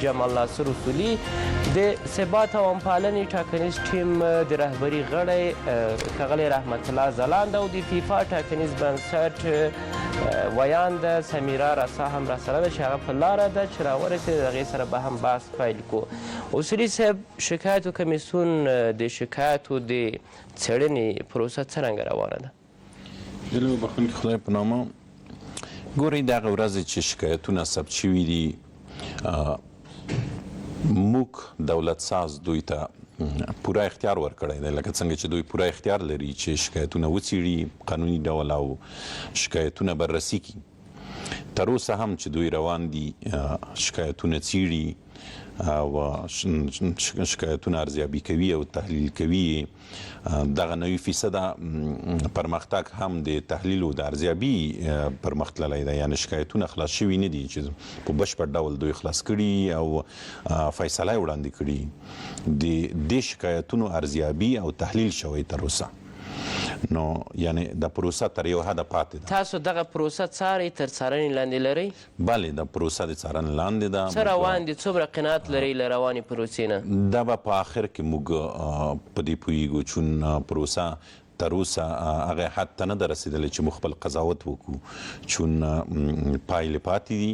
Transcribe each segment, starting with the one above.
جمال ناصر اصولي، د ثبات او همپالنې ټاکنیز ټیم د رهبري غړی ښاغلی رحمت الله ځلاند او د فیفا ټاکنیز بنسټ ویانده سمیرا رسا هم راسره ده چې هغه په لاره ده چې راورسېده، د هغې سره به هم بحث پیل کړو. اصولي صاحب، شکایاتو کمیسیون د شکایاتو د څېړنې پروسه څرنګه روانه ده؟ د لوی بخښونکي خدای په نامه. ګورئ، دغه ورځې چې شکایتونه ثبت شوي دي، موږ دولت ساز دوی ته پوره اختیار ورکړی دی، لکه څنګه چې دوی پوره اختیار لري چې شکایتونه وڅېړي قانوني ډول او شکایتونه بررسي کړي. تر اوسه هم چې دوی روان دي، شکایتونه څېړي او شکایتونه ارزیابي کوي او تحلیل کوي. دغه 90 فیصده پرمختګ هم د تحلیل او د ارزیابي پرمخ تللی دی، یعنی شکایتونه خلاص شوي نه دي چې په بشپړ ډول دوی خلاص کړي او فیصله وړاندې کړي. د دې شکایتونو ارزیابي او تحلیل شوی تر اوسه، نو یعنی د پروسه تر یو حده پاتې ده. تاسو دغه پروسه څارئ، تر څارنې لاندې لرئ؟ بله، د پروسه د څارنې لاندې ده. څه روان دي؟ څومره قناعت لرئ له روانې پروسې نه؟ دا به په آخر کې موږ په دې پوهیږو، چون پروسه تر اوسه هغه حد ته نه ده رسېدلې چې موږ خپل قضاوت وکړو، چون پایلې پاتې دي،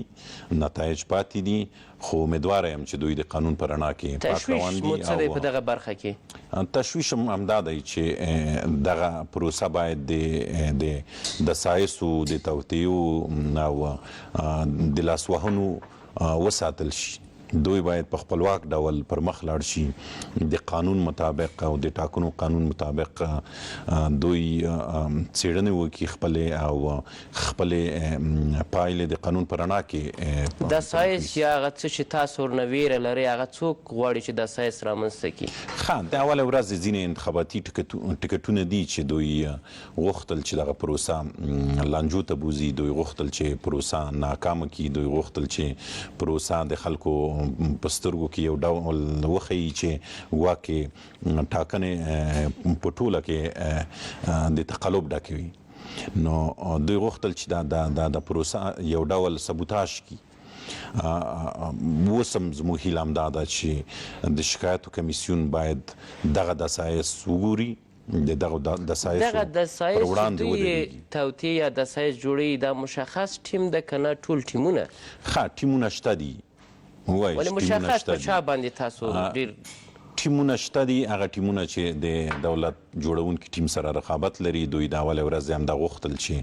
نتایج پاتې دي، خو امیدوار یم چې دوی د قانون په رڼا کې پاک روان دي. تشویش مو څه دی په دغه برخه کې؟ تشویش هم همدا دی چې دغه پروسه باید د دسایسو، د توطیو او د لاسوهنو وساتل شي. دوی باید په خپلواک ډول پر مخ لاړ شي، د قانون مطابق او د ټاکنو قانون مطابق دوی څېړنې وکړي خپلې او خپلې پایلې د قانون په رڼا کې. دسایس یا هغه څه چې تاسو ورنه ویره لرئ، هغه څوک غواړي چې دسایس رامنځته کړي؟ ښه، د اوله ورځې ځینې انتخاباتي ټکټونه دي چې دوی غوښتل چې دغه پروسه لانجو ته بوځي، دوی غوښتل چې پروسه ناکامه کړي، دوی غوښتل چې پروسه د خلکو په سترګو کې یو ډول وښیي چې ګواکې ټاکنې په ټوله کې د تقلب ډکې وي. نو دوی غوښتل چې دا د پروسه یو ډول سبوتاژ کړي. اوس هم زموږ هیله همدا ده چې د شکایاتو کمیسیون باید دغه دسایس وګوري، د دغه دسایسو دغه پر دسایس چې وړاندې دوی ودرېږي. توطیه یا دسایس جوړوي، دا مشخص ټیم ده که نه ټول ټیمونه؟ ښه، ټیمونه شته دي، ووایئ ولې چې ټیمونه مشخص شته په دي. چا باندې تاسو ډیر ټیمونه شته دي، هغه ټیمونه چې د دولت جوړونکي ټیم سره رقابت لري. دوی د اولې ورځې همدا غوښتل چې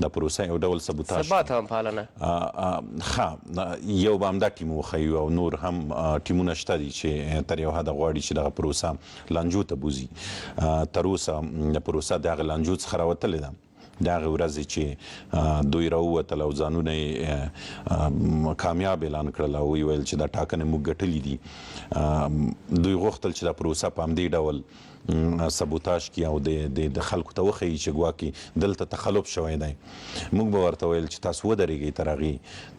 د پروسه یو ډول سبوتاژ ثبات کړي. هم پالنه؟ ښه، یو به همدا ټیم وښیو او نور هم ټیمونه شته دي چې تر یو حده غواړي چې دغه پروسه لانجو ته بوځي. تر اوسه پروسه د هغه لانجو څخه راوتلې ده. د هغې ورځې چې دوی راووتل او ځانونه یې کامیاب اعلان کړل او ویې ویل چې دا ټاکنې موږ ګټلې دي، دوی غوښتل چې دا پروسه په همدې ډول سبوتاژ کړي او د خلکو ته وښیي چې ګواکې دلته تخلف شوی دی. موږ به ورته ویل چې تاسو ودرېږئ تر هغې،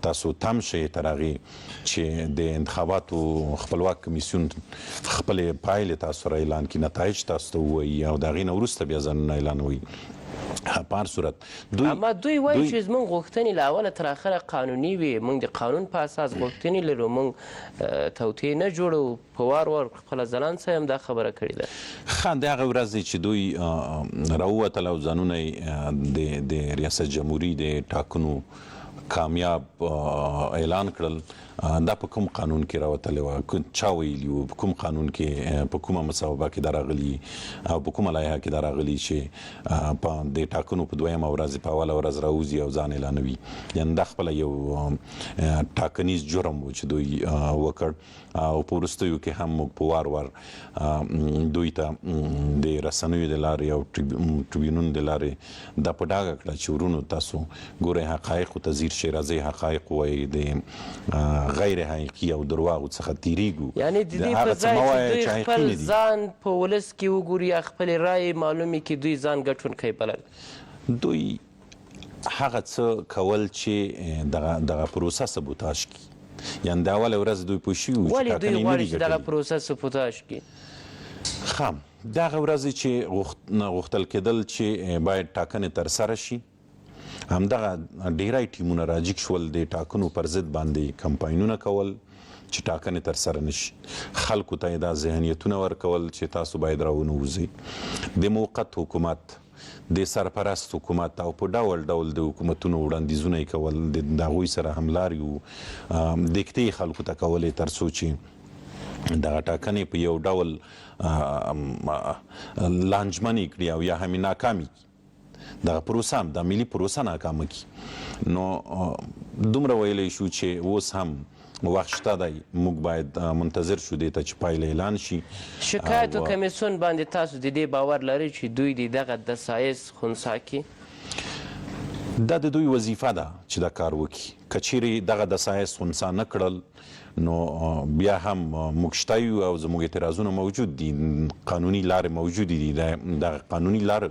تاسو تم شئ تر هغې چې د انتخاباتو خپلواک کمیسیون خپلې پایلې تاسو سره اعلان کړي، نتایج تاسو ته ووایي او د هغې نه وروسته بیا ځانونه اعلانوئ. په هر صورت دوی اما دوی وایي دوی چې زموږ غوښتنې له اوله تر اخره قانوني وي، موږ د قانون په اساس غوښتنې لرو، موږ توطیې نه جوړو. په وار وار خپله ځلاند صاحب هم دا خبره کړې ده. ښه، د هغه ورځې چې دوی راووتل او ځانونه یې د ریاست جمهوري د ټاکنو کامیاب اعلان کړل، دا په کوم قانون کې راوتلې وه؟ چا ویلي وو؟ په کوم قانون کې، په کومه مصوبه کې دا راغلي او په کومه لایحه کې دا راغلي چې په د ټاکنو په دویمه ورځ، په اوله ورځ راوځي او ځان اعلانوي؟ یعنی دا خپله یو ټاکنیز جرم و چې دوی وکړ. او په وروستیو کې هم موږ په وار وار دوی ته د رسنیو د لارې او ټریبیونونو د لارې دا په ډاګه کړه چې ورونو، تاسو ګورئ، حقایقو ته ځیر شئ، راځئ حقایق ووایئ، د غیر حقیقي او درواغو څخه تیریږو. یعنی د دې په هغه څه ځای مه چې وایئ دوی چې حقیقي خپل نه دي. ځان په ولس کې وګوري یا خپلې رایې معلومې کړي، دوی ځان ګټونکی بلل. دوی هغه څه کول چې دغه پروسه سبوتاژ کړي، یعنی د اولې ورځې دوی پوه شوي وو چې ولې دوی ټاکنې نه غواړي دي چې دغه ګټلې. پروسه سبوتاژ کړي؟ ښه، دغه ورځې چې غوښتل کېدل چې باید ټاکنې ترسره شي، همدغه ډیری ټیمونه راجیګ شول، د ټاکنو پر ضد باندې کمپاینونه کول. چې ټاکنې ترسره نه شي. خلکو ته یې دا ذهنیتونه ورکول چې تاسو باید راونه وځئ. د موقت حکومت، د سرپرست حکومت او په ډول ډول د حکومتونو وړاندیزونه یې کول، د هغوی سره هملاري وو، دیکتې یې خلکو ته کولې ترڅو چې دغه ټاکنې په یو ډول لانجمنې کړي او یا هم یې ناکامې کړي. دغه پروسه هم دا ملي پروسه ناکامه کړي. نو دومره ویلی شو چې اوس هم وخت شته دی، موږ باید منتظر شو دې ته چې پایله اعلان شي. شکایتو کمیسیون باندې تاسو د دې باور لرئ چې دوی دې دغه دسایس خنثا کړي؟ دا د دوی وظیفه ده چې دا کار وکړي. که چیرې دغه دسایس خنثا نه کړل نو بیا هم موږ شته یو او زموږ اعتراضونه موجود دي، قانوني لارې موجودې دي، دغه قانوني لار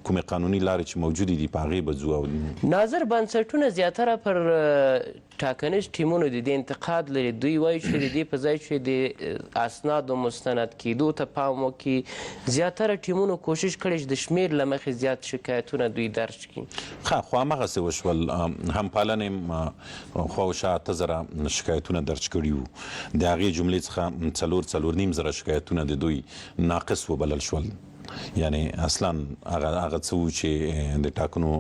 کومې قانوني لارې چې موجودې دي په هغې به ځو. او ناظر بنسټونه زیاتره پر ټاکنیز ټیمونو د دې انتقاد لري، دوی وایي چې د دې په ځای چې د اسنادو مستند کېدو ته پام وکړي، زیاتره ټیمونو کوشش کړی چې د شمېر له مخې زیات شکایتونه دوی درج کړي. ښه، خو هماغسې وشول، همپالنې خواوشا 8000 شکایتونه درج کړي وو، د هغې جملې څخه 4، 4.5 زره شکایتونه د دوی ناقص وبلل شول، یعنی اصلا هغه څه وو چې د ټاکنو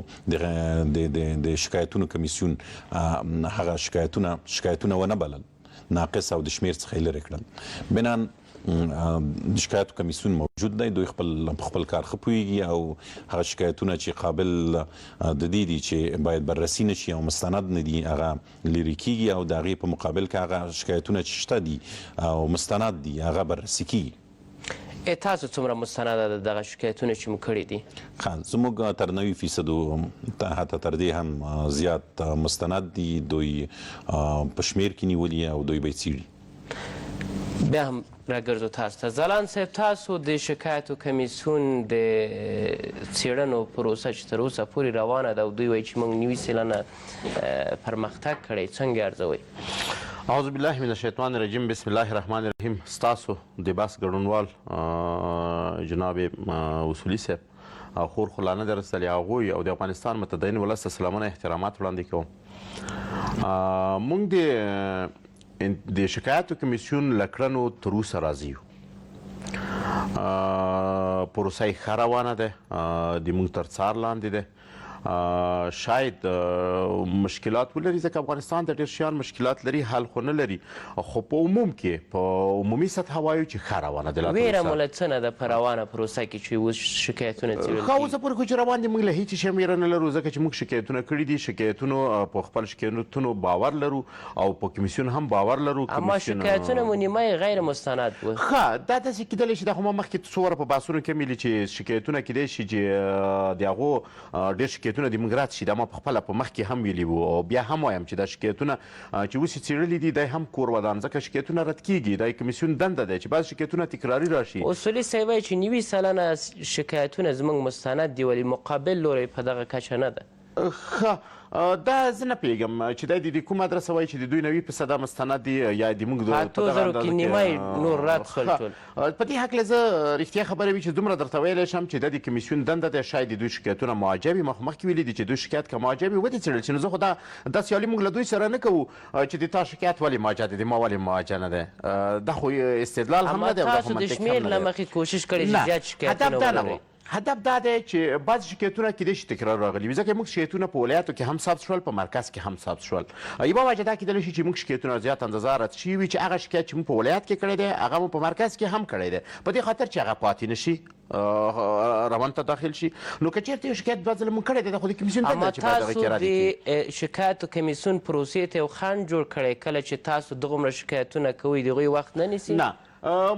د شکایتونو کمیسیون هغه شکایتونه ونه بلل، ناقص او د شمیر څخه یې لرې کړل. بناً د شکایتو کمیسیون موجود دی، دوی په خپل کار ښه پوهیږي او هغه شکایتونه چې قابل د دې دي چې باید بررسي نه شي او مستند نه دي هغه لرې کیږي او د هغې په مقابل کې هغه شکایتونه چې شته دي او مستند دي هغه بررسي کیږي. تاسو څومره مستنده ده دغه شکایتونه چې مو کړي دي؟ ښه، زموږ تر 90 فیصدو حتی تر دې هم زیات مستند دي، دوی په شمیر کې نیولي او دوی به یې څېړي. بیا هم راګرځو تاسو ته. ځلاند صاحب، تاسو د شکایتو کمیسیون د څېړنو پروسه چې تر اوسه پورې روانه ده او دوی وایي چې موږ 90% پرمختګ کړی، څنګه ارزوئ؟ اعوذ بالله من الشیطان الرجیم، بسم الله الرحمن الرحیم. ستاسو د بحث ګډونوال جناب اصولي صاحب او خور خو لا نه دی رسېدلی، هغوی او د افغانستان متدین ولس ته سلامونه احترامات وړاندې کوم. موږ د شکایاتو کمیسیون له کړنو تر اوسه راضي یو. پروسه یې ښه روانه ده، د موږ تر څار لاندې ده. شاید مشکلات ولري، ځکه افغانستان ته ډېر شیان مشکلات لري، حل خو نه لري، خو په عموم کې په عمومي سطح وایو چې ښه روانه ده. ویره مو له څه نه ده په روانه پروسه کې چې اوس شکایتونه څېړل ښه، اوسه پورې خو چې روان دي موږ له هیڅ شي ویره نه لرو، ځکه چې موږ شکایتونه کړي دي، شکایتونو په خپل شکایتونو باور لرو او په کمیسیون هم باور لرو. اما شکایتونه مو نیمه یې غیر مستند وو. ښه، دا داسې کېدلی شي، دا خو ما مخکې څو واره په بحثونو کې ویلي چې شکایتونه کېدای شي چې د هغو ډېر شکایتونه د موږ رد شي، دا ما په خپله په مخکې هم ویلي وو او بیا هم وایم چې دا شکایتونه چې اوس یې څېړلي دي دی هم کور ودان، ځکه شکایتونه رد کېږي، دا کمیسیون دنده دی چې بعض شکایتونه تکراري راشي. اصولي صاحب وایي چې 90% شکایتونه زموږ مستند دي، ولې مقابل لوری په دغه کچه نه ده. ښه، دا زه نه پوهېږم چې دا د دې کوم ادرسه وایي چې د دوی 90% مستند دي یا د موږ په اتو زرو کې نیمه یې نور رد شول ټول. په دې هکله زه رښتیا خبره وي چې دومره درته ویلی شم چې دا د کمیسیون دنده ده، شاید د دوی شکایتونه موجه وي. ما خو مخکې ویلي دي چې دوی شکایت که موجه وي ودې څېړل شي، نو زه خو دا سیالي موږ له دوی سره نه کوو چې د تا شکایت ولې موجه دی، د ما ولې موجه نه دی، دا خو استدلال هم نه دی او دا خو تاسو د منطق هم شمېر نه له دی. مخې کوشش کړی چې نه، زیات شکایتونه هدف دا نه ولرئ. و. هدف دا دی چې بعضې شکایتونه کېدای شي تکرار راغلي وي، ځکه موږ شکایتونه په ولایاتو کې هم ثبت شول، په مرکز کې هم ثبت شول. یوه وجه دا کېدلی شي چې موږ شکایتونه زیات اندازه رد شوي وي چې هغه شکایت چې موږ په ولایت کې کړی دی هغه مو په مرکز کې هم کړی دی، په دې خاطر چې هغه پاتې نه شي روان ته داخل شي. نو که چېرته یو شکایت دوه ځله موږ کړی دی، دا خو د کمیسیون دنده اما چې باید هغه تاسو کې رد کړي. د شکایتو کمیسیون پروسې ته یو خنډ جوړ کړی، کله چې تاسو دغومره شکایتونه کوئ د هغوی وخت نه نیسي؟ نه،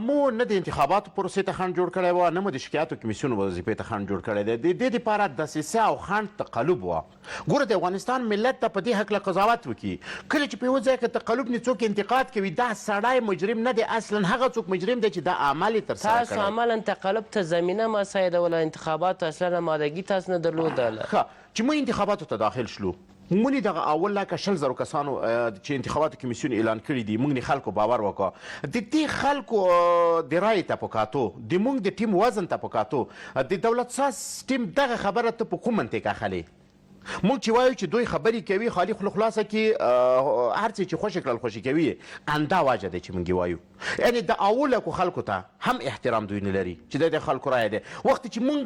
مو نه د انتخاباتو پروسې ته خنډ جوړ کړی و، نه مو د شکایاتو کمیسیون وظیفې ته خنډ جوړ کړی دی. د دې دپاره دسیسه او خنډ تقلب وه. ګوره د افغانستان ملت ته په دې هکله قضاوت وکړي، کله چې په یوه ځای کې تقلب نه څوک انتقاد کوي دا سړی مجرم نه دی، اصلا هغه څوک مجرم دی چې دا عمل یې ترسره تاسو کړی. عملا تقلب ته زمینه مساعدوله، انتخاباتو اصلا آمادګي تاسو نه درلودله. ښه، چې موږ انتخاباتو ته داخل شلو، مونږ دغه اول لکه 20 زرو کسانو چې انتخاباتو کمیسیون اعلان کړي دي، مونږ خلکو باور وکړ، د دې خلکو د رایې ته په کاتو، د مونږ د ټیم وزن ته په کاتو، د دولت ساز ټیم دغه خبره ته په کوم منطق اخلې؟ موږ چې وایو چې دوی خبرې کوي، خالي خوله خلاصه کړي، هر څه چې خوشې کړل خوشې کوي یې، همدا وجه ده چې موږ یې وایو. یعنې د اوو لکو خلکو ته هم احترام دوی نه لري چې دا د خلکو رایه ده. وخت چې موږ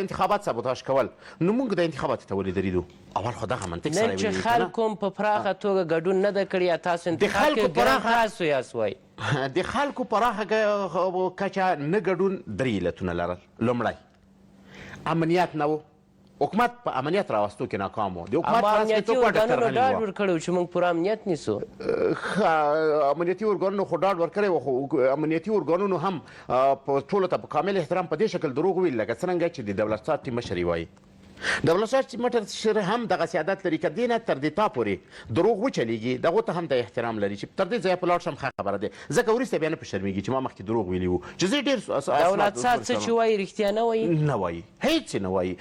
انتخابات سبوتاژ کول، نو موږ د انتخاباتو ته ولې درېدو؟ اول خو دغه منطق سره نن چې ویلي کنه. خلکو هم په پراخه توګه ګډون نه ده کړی یا تاسو د انتخاب خلکو کوي، ګران پراخه تاسو یاست وایي. د خلکو پراخه کچه نه ګډون درې علتونه لرل. لومړی، امنیت نه و. حکومت په امنیت راوستو کې ناکام و. د حکومت اما په لاس کې امنیتي څوک وه؟ ډاکټر ارګانونو غني ډاډ و. ورکړی و چې موږ پوره امنیت نیسو. ښه، امنیتي ارګانونو خو ډاډ ورکړی و، خو امنیتي ارګانونو هم په ټولو ته په کامل احترام په دې شکل دروغ وویل لکه څرنګه چې د دولت ساز ټیم مشر یې وایي. دولت ساز ټیم مشر هم دغسې عادت لري، که دې نه تر دې تا پورې دروغ وچلېږي، دغو ته هم د احترام لري چې تر دې ځایه په لاړ شم ښه خبره ده، ځکه وروسته بیا نه په شرمېږي چې ما مخکې دروغ ویلي وو چې زه ډېر دولت ساز څه چې وایي رښتیا نه وایي؟ نه وایي. هیڅ یې نه وایي.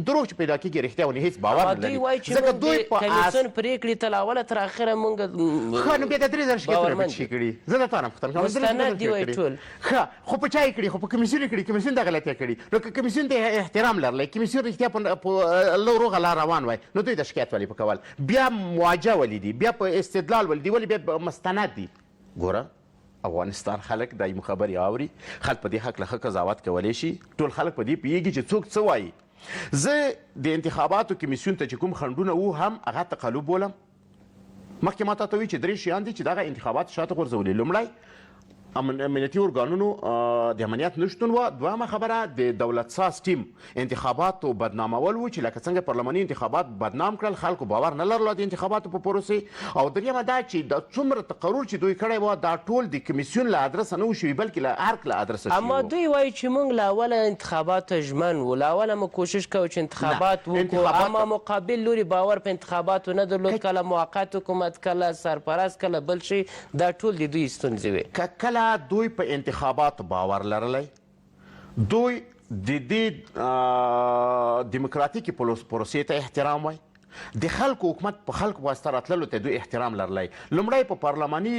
دروغ چې پیدا کیږي رښتیا ونی هیڅ باور اما نه دوی لري وایي چې ځکه موږ دوی د په اس کمیسیون پرېکړې ته له اوله تر اخره موږ ښه نو بیا د 3000 شکایتونه په باورمند څه شي یو. کړي؟ زه د تا نه پوښتنه کوم، 3000 مستند دي شکایتونه وایي کړي. ټول. ښه خو په چا یې کړي؟ خو په کمیسیون یې کړي، کمیسیون دا غلطي کړي. نو که کمیسیون ته احترام لرلی، کمیسیون رښتیا په روغه لار روان وای، نو دوی د شکایت ولې په کول؟ بیا مواجه ولې دي؟ بیا په استدلال ولې دي؟ ولې بیا مستند دي؟ ګوره افغانستان خلک دایم خبرې اوري، خلک په دې هکله ښه قضاوت کولی شي، ټول خلک په دې پوهېږي چې څوک څه وایي. زه د انتخاباتو کمیسیون ته چې کوم خنډونه وو هم هغه تقلب بولم. مخکې ما تاته وویل چې درې شیان دي چې دغه انتخابات شاته غورځولي. لومړی امنیتي ارګانونو د امنیت نشتون و، دویمه خبره د دولت ساز ټیم انتخاباتو بدنامول و چې لکه څنګه پارلماني انتخابات بدنام کړل، خلکو باور نه لرلو د انتخاباتو په پروسې، او دریمه دا چې دا څومره تقرر چې دوی کړی و دا ټول د کمیسیون له ادرسه نه و شوي بلکې له ارګ له ادرسه شوي اما وو. دوی وایي چې موږ له اوله انتخاباتو ته ژمن وو، له اوله مو کوشش کاوه چې نه انتخابات وکړو، انتخابات اما مقابل لوري باور په انتخاباتو نه درلود، کله موقت حکومت، کله سرپرست، کله بل شی، دا ټول د دوی ستونزې وې. که کله دوی په انتخاباتو باور لرلی، دوی د دې دیموکراتیکې پروسې ته احترام وای، د خلکو حکومت په خلکو په واسطه راتللو ته دوی احترام لرلی. لومړی په پارلماني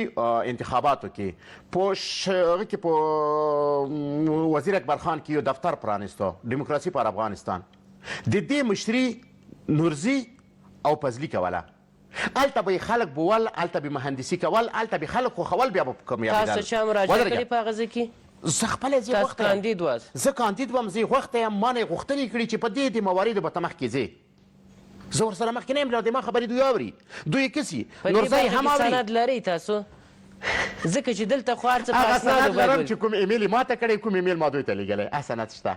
انتخاباتو کې په هغه کې په وزیر اکبر خان کې یو دفتر پرانیستو، دیموکراسي پر افغانستان، د دې مشري نورزي او فضلي کوله. هلته به یې خلک بوول، هلته به مهندسي کول، هلته به خلک خوښول، بیا به کامیابېدل. تاسو چا مراجعه کړې په هغه ځای کې؟ زه خپله زه تاسو غوښتی یم. کاندید واست؟ زه کاندید وم، زه یې غوښتی یم، ما نه یې غوښتنې کړي چې په دې دې مواردو به ته مخکې ځې. زه ورسره مخکې نه یم لاړ، د ما خبرې دوی اوري، دوی یې کسي، په دې نورزی یې برخه هم کې اوري. سند لرئ تاسو؟ ځکه چې دلته خو هر څه په هغه اسنادو سند باید لرم ولي. چې کوم ایمیل یې ما ته کړی، کوم ایمیل ما دوی ته لېږلی، هغه سند شته.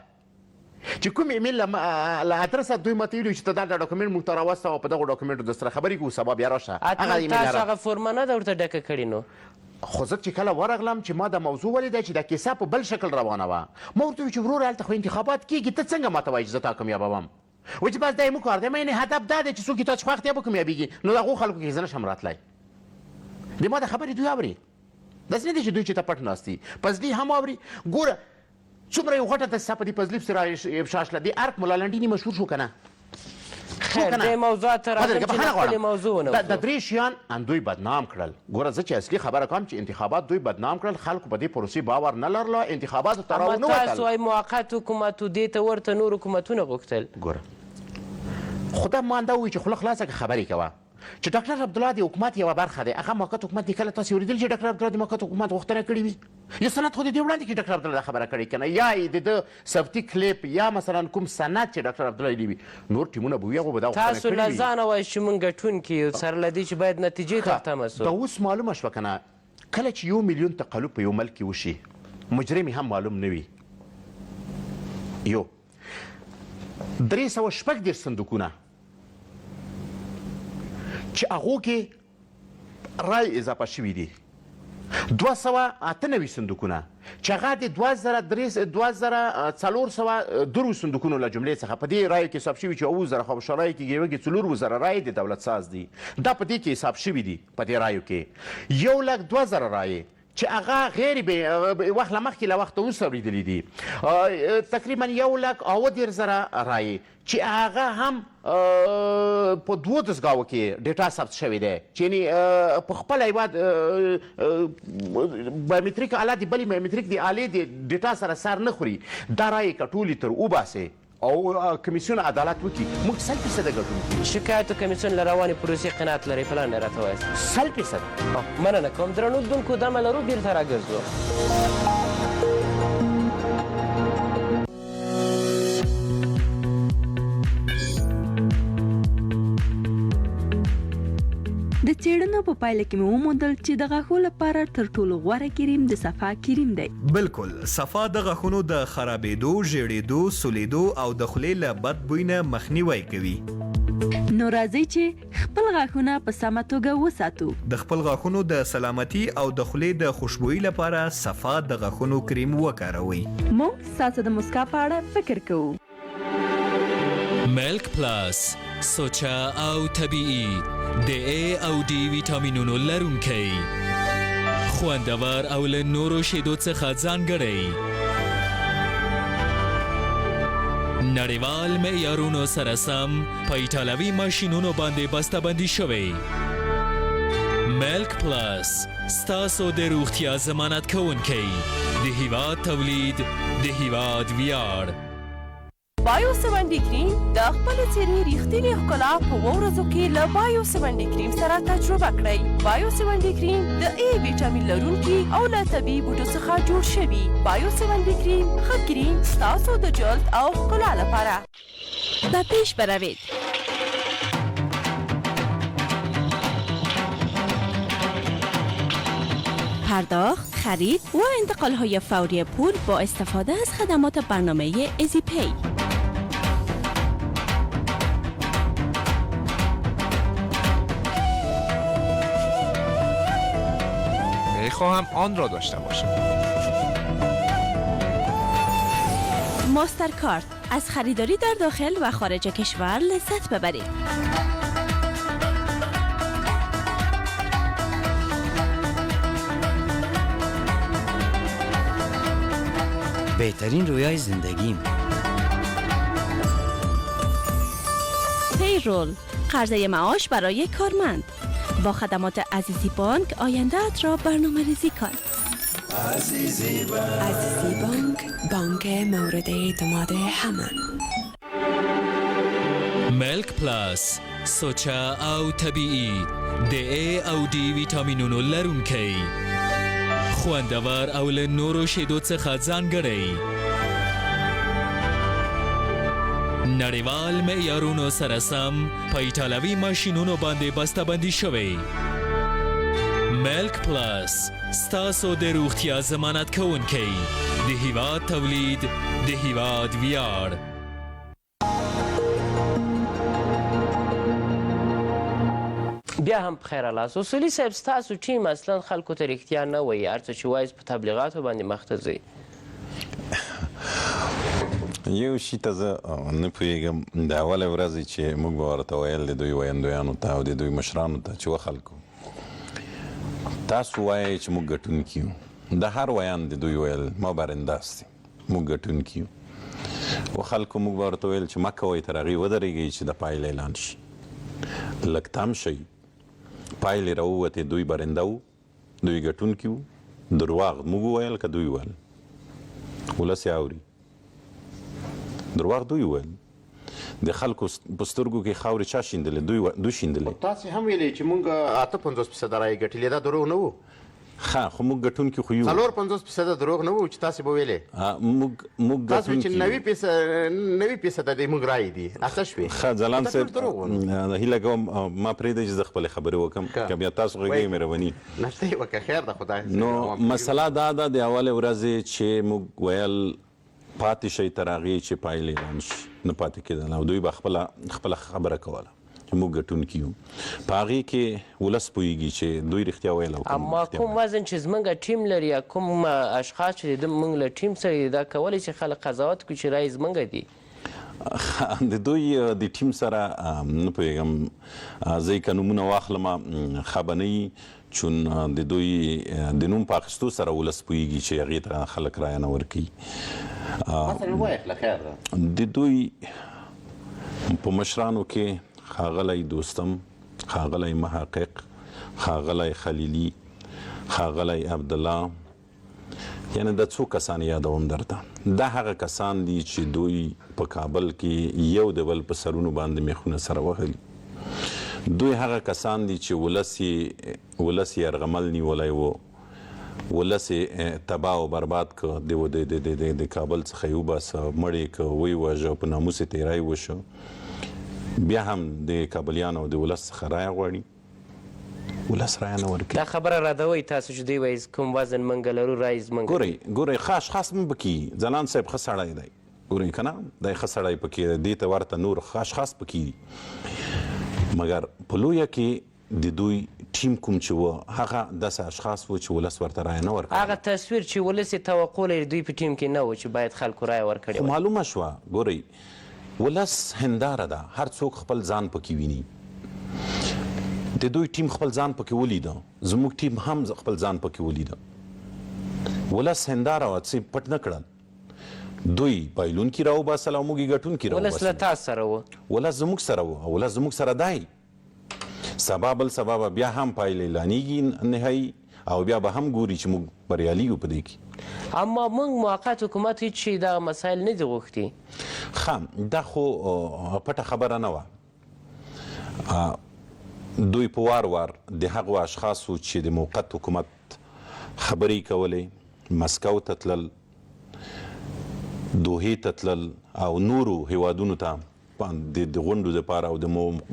چې کوم ایمیل له ادرسه دوی ماته ویلي چې ته دا ډاکومنټ موږ ته راواستوه، په دغو ډاکومنټو در سره خبرې کوو، سبا بیا راشه. هغه حتما ایمیل تاسو لرم. هغه فورمه نه ده ورته ډکه کړې نو؟ خو زه چې کله ورغلم چې ما دا موضوع ولیده چې دا کیسه په بل شکل روانه وه، ما ورته وویل چې وروره هلته خو انتخابات کېږي، ته څنګه ماته وایې چې زه تا کامیابوم؟ وایي چې بس دا زموږ کار دی. ما یعنې هدف دا دی چې څوک یې تاسو خوښ دی به کامیابېږي، نو د هغو خلکو کې زه نه شم راتلی. د ما د خبرې دوی اوري، داسې نه دی چې دوی چې ته پټ ناست دي، فضلي هم اوري. ګوره څومره یو غټه دسیسه په دې فضلي پسې را افشا شله، دې ارګ ملا لنډیني مشهور شو که نه؟ شو خیر که نه؟ دې موضوع ته راځم ودرېږه، چې بخښنه له خپلې غواړم. موضوع ونه دا وځو. درې شیان اندوی بدنام کړل. ګوره زه چې اصلي خبره کوم چې انتخابات دوی بدنام کړل، خلکو په دې پروسې باور نه لرله، انتخاباتو ته اما راونه وتل. تاسو وایي موقت حکومت و، دې ته ورته نور حکومتونه غوښتل. ګوره خو دا ما دا وویل چې خوله خلاصه که خبرې کوه. چې ډاکټر عبدالله د حکومت یوه برخه دی، هغه موقت حکومت دی. کله تاسو اورېدلي چې ډاکټر عبدالله د موقت حکومت غوښتنه کړې وي؟ یو سند خو د دې وړاندې کې ډاکټر عبدالله دا خبره کړې که نه، یا یې د ده صوتي کلیپ یا مثلا کوم سند چې ډاکټر عبدالله یې وي، نور ټیمونه به وي، هغو به دا غوښتنه تاسو کړې له وي. ځانه وایئ چې موږ ګټونکي یو، سره له دې چې باید نتیجې ته ښه، تمه شو. دا اوس معلومه شوه که نه، کله چې 1 میلیون تقلب په یو ملک کې وشي، مجرم یې هم معلوم نه وي، یو 336 صندوقونه چې هغو کې رای اضافه شوي دي، 298 صندوقونه چې هغه د 2423 صندوقونو له جملې څخه په دې رایو کې حساب شوي چې 7000 خو رایو کې یو کې 4000 رایې د دولت ساز دي، دا په دې کې حساب شوي دي. په دې رایو کې 1,02,000 رایې چې هغه غیر وخت له مخکې له وخته اوس اورېدلي دي، تقریبا 1,37,000 رایې چې هغه هم په دوو دستګاوو کې ډیټا ثبت شوې دی، چې یعنې په خپله یوه بایومتریک آله د بلې بایومتریک د آلې د ډیټا سره سر نه خوري، دا رایې که ټولې تر وباسې او کمیسیون عدالت وکړي، موږ 100 فیصده ګټونکي یو. شکایاتو کمیسیون له روانې پروسې قناعت لرئ؟ په لنډه راته ووایاست. 100 فیصده. مننه کوم درنو لیدونکو، دمه لرو، بیرته راګرځو. د څېړنو په پایله کې مې وموندل چې د غاښو لپاره تر ټولو غوره کریم د صفا کریم دی. بلکل، صفا د غاښونو د خرابېدو، ژېړېدو، سولېدو او د خولې له بد بوی نه مخنیوی کوي. نو راځئ چې خپل غاښونه په سمه توګه وساتو. د خپل غاښونو د سلامتي او د خولې د خوشبویي لپاره صفا د غاښونو کریم وکاروئ. موږ ستاسو د موسکا په اړه فکر کوو. ملک پلس سوچه او طبیعي د A او D ویټامینونو لرونکی، خوندور او له نورو شیدو څخه ځانګړی، نړیوال معیارونو سره سم په ایټالوي ماشینونو باندې بسته بندي شوی. ملک پلس ستاسو د روغتیا ضمانت کوونکی، د هیواد تولید، د هیواد ویاړ. بایو 7D کریم د خپلې څېرې ریښتینې ښکلا په 7 ورځو کې له بایو 7D کریم سره تجربه کړئ. بایو 7D کریم د A ویټامین لرونکي او له طبیعي بوټو څخه جوړ شوي. بایو 7D کریم ښه کریم ستاسو د جلد او ښکلا لپاره. به پیش بروید. پرداخت، خرید و انتقال‌های فوری پول با استفاده از خدمات برنامه ایزی پی. میخواهم آن را داشته باشم. ماستر کارت، از خریداری در داخل و خارج کشور لذت ببرید. بهترین رویای زندگیم. پیرول، قرضه معاش برای کارمند. با خدمات عزیزی بانک آینده‌ات را برنامه ریزی کن. عزیزی بانک، عزیزی بانک، بانک مورد اعتماد همه. ملک پلس سوچه او طبیعي د A او D ویټامینونو لرونکی، خوندور او له نورو شیدو څخه ځانګړی، نړیوال معیارونو سره سم په ایټالوي ماشینونو باندې بسته بندي شوی. ملک پلس ستاسو د روغتیا ضمانت کوونکی، د هیواد تولید، د هیواد ویاړ. بیا هم په خیر راغلاست. اصولي صاحب، ستاسو ټیم اصلا خلکو ته رښتیا نه وایي، هر څه چې وایي په تبلیغاتو باندې مخته ځي. یو شي ته زه نه پوهېږم، د اولې ورځې چې موږ به ورته ویل د دوی ویندویانو ته او د دوی مشرانو ته چې وخلکو تاسو وایئ چې موږ ګټونکي یو، د هر ویاند د دوی ویل ما برنده هستیم، موږ ګټونکي یو. و خلکو موږ به ورته ویل چې مه کوئ، تر هغې ودرېږئ چې د پایله اعلان شي، لږ تم شئ. پایلې راووتې، دوی برنده وو، دوی ګټونکي وو. درواغ موږ وویل که دوی وویل؟ ولس یې اوري. درواغ دوی وویل. د خلکو په سترګو کې خاورې چا شیندلې؟ دوی شیندلې. خو تاسې هم ویلې چې موږ 58 فیصده رایې ګټلې، دا دروغ نه وو؟ ښه، خو موږ ګټونکي خو یو. 54 فیصده دروغ نه وو چې تاسې به ویلې؟ موږ تاسې ویل چې ګټونکي یو. 90 فیصده دې موږ رایې دي، اته شوې. ښه ځلاند دا ټول صاحب، دروغ وو نو. هیله کوم ما پرېږدئ چې زه خپلې خبرې وکړم، که بیا تاسو غږېږئ مهرباني. نه، ته یې وکړه، خیر ده، خدای نو مسله دا ده، د اولې ورځې چې موږ ویل پاتې شئ تر هغې چې پایلې اعلان شي، نه پاتې کېدل، او دوی به خپله خبره کوله چې موږ ګټونکي یو. په هغې کې ولس پوهېږي چې دوی رښتیا ویل او که موږ اما رښتیا کوم ویل. وزن چې زموږ ټیم لري یا کوم اشخاص چې د موږ له ټیم سره دي، دا کولی شي خلک قضاوت کړي چې رایې زموږ دي؟ د دوی د ټیم سره نه پوهېږم، زه یې که نومونه واخلم ښه به نه وي، چون د دوی د نوم په اخیستو سره ولس پوهېږي چې هغې ته خلک رایه نه ورکوي. مثلاً وایخله، خیر ده. د دوی په مشرانو کې ښاغلی دوستم، ښاغلی محقق، ښاغلی خلیلي، ښاغلی عبدالله، یعنې دا څو کسان یادوم درته، دا هغه کسان دي چې دوی په کابل کې یو د بل په سرونو باندې میخونه سره وهلي. دوی هغه کسان دي چې ولس یې ولس یې یرغمل نیولی و، ولس یې تباه او برباد کړ، د د د د د کابل څخه یې وباسه، مړ یې کړ، ویې واژه، په ناموس یې تیری وشو، بیا هم د کابلیانو او د ولس څخه رایه غواړي. ولس رایه نه ورکوي. دا خبره ردوئ تاسو چې دوی وایي کوم وزن مونږ لرو رایې زمونږ ګورئ ګورئ ښه اشخاص هم پکې دي ځلاند صاحب ښه سړی دی ګورئ کنه دی ښه سړی پکې دی دې ته ورته نور ښه اشخاص پکې دي مګر په لویه کې د دوی ټیم کوم چې و هغه داسې اشخاص وو چې ولس ورته رایه نه ورکوله. هغه تصویر چې ولس یې توقع لري دوی په ټیم کې نه و چې باید خلکو رایه ورکړې خو وای. معلومه شوه ګورئ ولس هنداره ده، هر څوک خپل ځان پکې ویني. د دوی ټیم خپل ځان پکې ولیده، زموږ ټیم هم خپل ځان پکې ولیده. ولس هنداره وه، څه یې پټ نه کړل. دوی بایلونکي راوباسل او موږ یې ګټونکي ولس له راوباسلو. تاسو سره و. ولس زموږ سره و او ولس زموږ سره دی. سبا بل سبا به بیا هم پایله اعلانیږي نهایي او بیا به هم ګوري چې موږ بریالي یو په دې کې. اما موږ موقت حکومت هیڅ شي دغه مسایل نه دي غوښتي. ښه دا خو پټه خبره نه وه. دوی په وار وار د هغو اشخاصو چې د موقت حکومت خبرې یې کولې، مسکو ته تلل، دوحې ته تلل او نورو هېوادونو ته د غونډو لپاره او د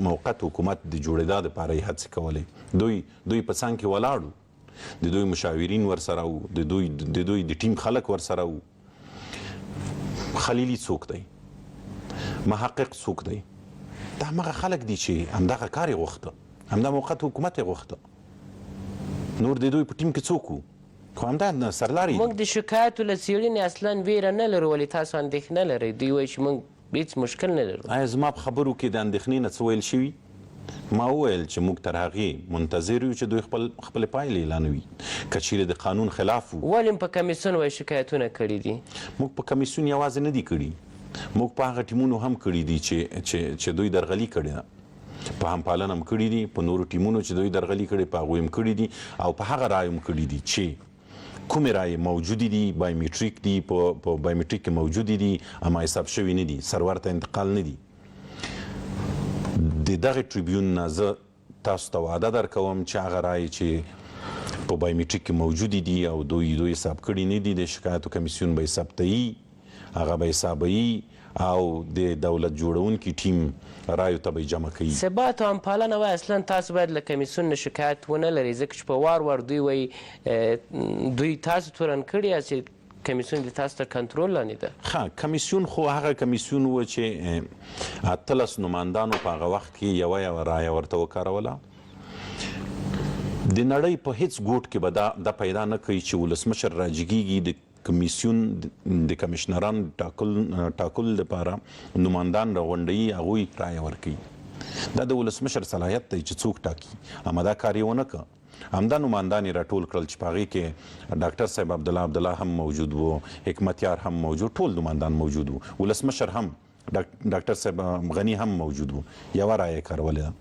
موقت حکومت د جوړېدا لپاره یې هڅې کولې. دوی دوی په څنګ کې ولاړ وو. د دوی مشاورین ورسره وو، د دوی د دوی د ټیم خلک ورسره وو. خلیلي څوک دی؟ محقق څوک دی؟ دا همغه خلک دي چې همدغه کار یې غوښته، همدا موقت حکومت یې غوښته. نور د دوی په ټیم کې څوک وو؟ خو همدا سرلاري موږ دي. د شکایاتو له څېړنې اصلاً وېره نه لرو، ولې تاسو اندېښنه لرئ؟ دوی وایي چې موږ هېڅ مشکل نه لرو. ایا زما په خبرو کې د اندېښنې نه څه ویل شوي؟ ما وویل چې موږ تر هغې منتظر یو چې دوی خپل خپلې پایلې اعلانوي. که چېرې د قانون خلاف وو. ولې مو په کمېسیون وایي شکایتونه کړي دي؟ موږ په کمېسیون یوازې نه دي کړي، موږ په هغه ټیمونو هم کړي دي چې چې چې دوی درغلي کړې ده. په همپالنه هم کړي دي، په نورو ټیمونو چې دوی درغلي کړې په هغوی هم کړي دي او په هغه رایو هم کړي دي چې کومې رایې موجودې دي، بایومټریک دي، په په بایومټریک کې موجودې دي اما حساب شوې نه دي، سرور ته انتقال نه دي. د دغه ټریبیون نه زه تاسو ته وعده درکوم چې هغه رایې چې په بایومټریک کې موجودې دي او دوی دوی حساب کړي نه دي، د شکایاتو کمیسیون به یې ثبتوي. هغه به حسابوي او د دولت جوړونکي ټیم رایو ته به یې جمع کوي. ثبات او همپالنه وایي اصلا تاسو باید له کمیسیون نه شکایت ونه لرئ ځکه چې په وار وار دوی وایي دوی تاسو تورن کړي یاست چې کمیسیون د تاسو تر کنترول لاندې ده. ښه کمیسیون خو هغه کمیسیون و چې 18 نوماندانو په هغه وخت کې یوه یوه رایه ورته وکاروله. د نړۍ په هیڅ ګوټ کې به دا دا پیدا نه کړئ چې ولسمشر راجګیږي د کمیسیون د کمیشنرانو د ټاکلو لپاره نوماندان راغونډوي، هغوی رایه ورکوي. دا د ولسمشر صلاحیت دی چې څوک ټاکي، اما دا کار یې ونه کړ. همدا نوماندان یې راټول کړل چې په هغې کې ډاکټر صاحب عبدالله عبدالله هم موجود و، حکمتیار هم موجود، ټول نوماندان موجود وو، ولسمشر هم ډاکټر صاحب غني هم موجود و، یوه رایه یې کارولې ده.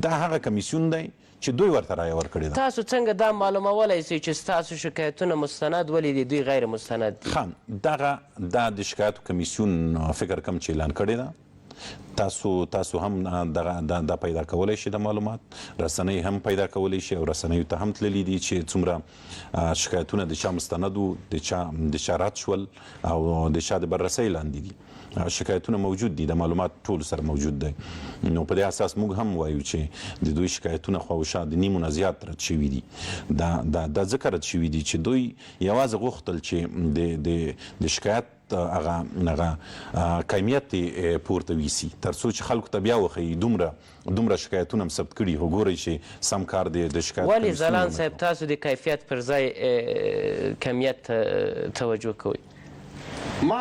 دا هغه کمیسیون دی چې دوی ورته رایه ورکړې ده. تاسو څنګه دا معلومولای شئ چې ستاسو شکایتونه مستند ولې د دوی غیر مستند دي؟ ښه دغه دا د شکایاتو کمیسیون فکر کوم چې اعلان کړې ده. تاسو تاسو هم دغه دا دا پیدا کولای شئ دا معلومات رسنۍ هم پیدا کولای شي او رسنیو ته هم تللي دي چې څومره شکایتونه د چا مستند وو د چا د چا رد شول او د چا د بررسۍ لاندې دي. شکایتونه موجود دي، دا معلومات ټول سره موجود دی، نو په دې اساس موږ هم وایو چې د دوی شکایتونه خواوشا د نیمو نه زیات رد شوي دي. دا دا دا ځکه رد شوي دي چې دوی یوازې غوښتل چې د د د شکایت هغه هغه کمیت یې پورته ویسي ترڅو چې خلکو ته بیا وښيي دومره دومره شکایتونه هم ثبت کړي خو ګورئ چې سم کار د د شکایت ولې کمیسیون ځلاند ونه صاحب کړ. تاسو د کیفیت پر ځای کمیت ته توجه کوئ؟ ما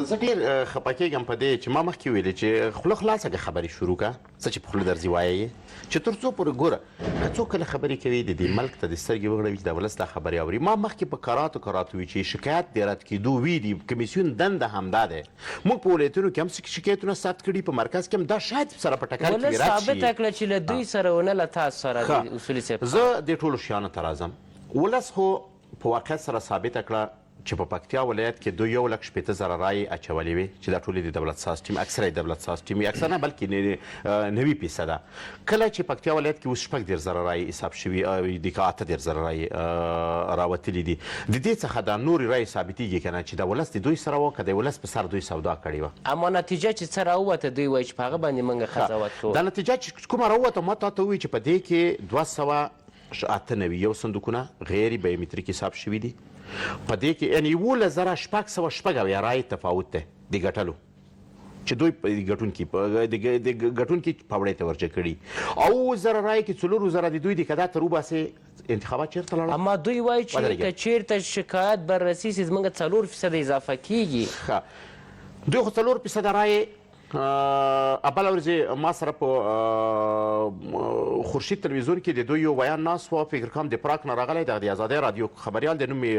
زه ډیر خپه کیږم په دې چې ما مخکې ویلي چې خوله خلاصه که خبرې شروع که څه چې په خوله درځي وایه یې چې تر څو پورې ګوره که څوک کله خبرې کوي د دې ملک ته د سترګې وغړوي چې دا ولس دا خبرې اوري ما مخکې په کراتو کراتو وي چې شکایت د رد کېدو وي دي کمیسیون دنده همدا ده موږ په ولایتونو کې هم شکایتونه ثبت کړي په مرکز کې هم دا شاید سره په ټکر کې ولس رد شي ثابته کړه چې له دوی سره و نه له تاسو سره د اصولي صاحب زه دې ټولو شیانو ته راځم ولس خو په واقعیت سره ثابته کړه چې په پکتیا ولایت کې دوی یو لک 60,000 رایې اچولې وې چې دا ټولې د دولت ساز ټیم، اکثره یې دولت ساز ټیم وي، اکثره نه بلکې 90%. کله چې پکتیا ولایت کې اوس 36,000 رایې حساب شوي دي که 38,000 رایې راوتلې دي، د دې څخه دا نورې رایې ثابتېږي که نه چې دا ولس د دوی سره و که د ولس په سر دوی سودا کړې وه. اما نتیجه چې څه راووته دوی وایي چې په هغه باندې موږ قضاوت کوو. دا نتیجه چې کومه راووته ما تاته وویل چې په دې کې 298 یو صندوقونه غیر بیومتریک حساب شوي دي، په دې کې یعنې 11,676 رایې تفاوت دی د ګټلو چې دوی ګټونکي د ګټونکي پاوړې ته ورجه کړي او 7000 رایې کې 4000 د دوی دي، که دا تر وباسې انتخابات چېرته لاړل؟ اما دوی وایي چې که چېرته شکایت بررسي شي زموږ 4% اضافه کېږي. ښه دوی خو 4% رایې بله ورځ ما سره په خورشید تلویزیون کې د دوی یو ویاند ناست و، فکر کوم د پراګ نه راغلی دی، د ازادۍ رادیو خبریال دی، نوم یې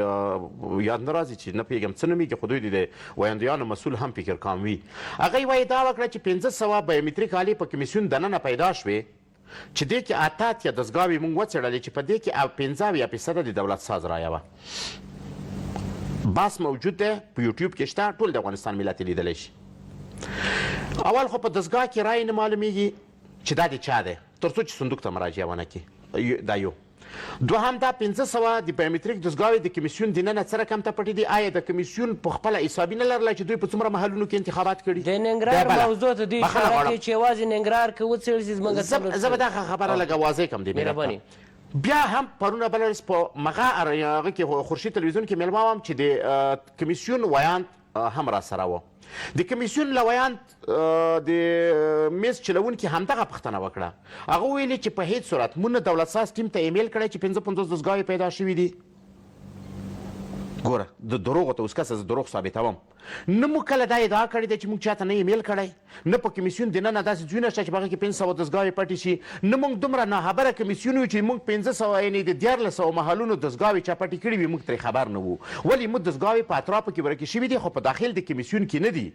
یاد نه راځي چې نه پوهېږم څه نومېږي، خو دوی د ویاندویانو مسؤل هم فکر کوم وي. هغه یوه ادعا وکړه چې 500 بایومتریک آلې په کمیسیون دننه پیدا شوې چې دې کې 88 دستګاوې مونږ وڅېړلې چې په دې کې 75% د دولت ساز رایه وه. بحث موجود دی، په یوټیوب کې شته، ټول د افغانستان ملت یې لیدلی شي. اول خو په دستګاه کې رایې نه معلومیږي چې دا د چا دی تر څو چې صندوق ته مراجعه ونه کړي، دا یو. دوهم دا 500 د بایومتریک دستګاوې د کمیسیون دننه څه رقم ته پټې دي؟ آیا د کمیسیون په خپله حسابي نه لرله چې دوی په څومره محلونو کې انتخابات کړي؟ د ننګرهار موضوع ته دوی اشاره کوي چې یوازې ننګرهار که وڅېړل شي زموږ زه به دغه خبره لږه واضح کړم دې ملت ته. بیا هم پرونه بله ورځ په مغه هغه کې خورشید تلویزیون کې مېلمه وم چې د کمیسیون ویاند هم راسره و. د کمیسیون له ویاند د میز چلوونکي همدغه پوښتنه وکړه، هغه وویلې چې په هیڅ صورت مونږ نه دولت ساز ټیم ته ایمیل کړی چې 55 دستګاوې پیدا شوي دي. ګوره د دروغو ته اوس کسه زه دروغ ثابتوم، نه موږ کله دا ادعا کړې ده چې موږ چاته نه ایمیل کړی، نه په کمیسیون دننه داسې ځایونه شته چې په هغه کې 500 دستګاوې پټې شي، نه موږ دومره ناخبره کمیسیون یو چې موږ 500 یعنې د 1300 محلونو دستګاوې چا پټې کړې وي موږ ترې خبر نه وو. ولې موږ دستګاوې په اطرافو کې ورکې شوې دي خو په داخل د کمیسیون کې نه دي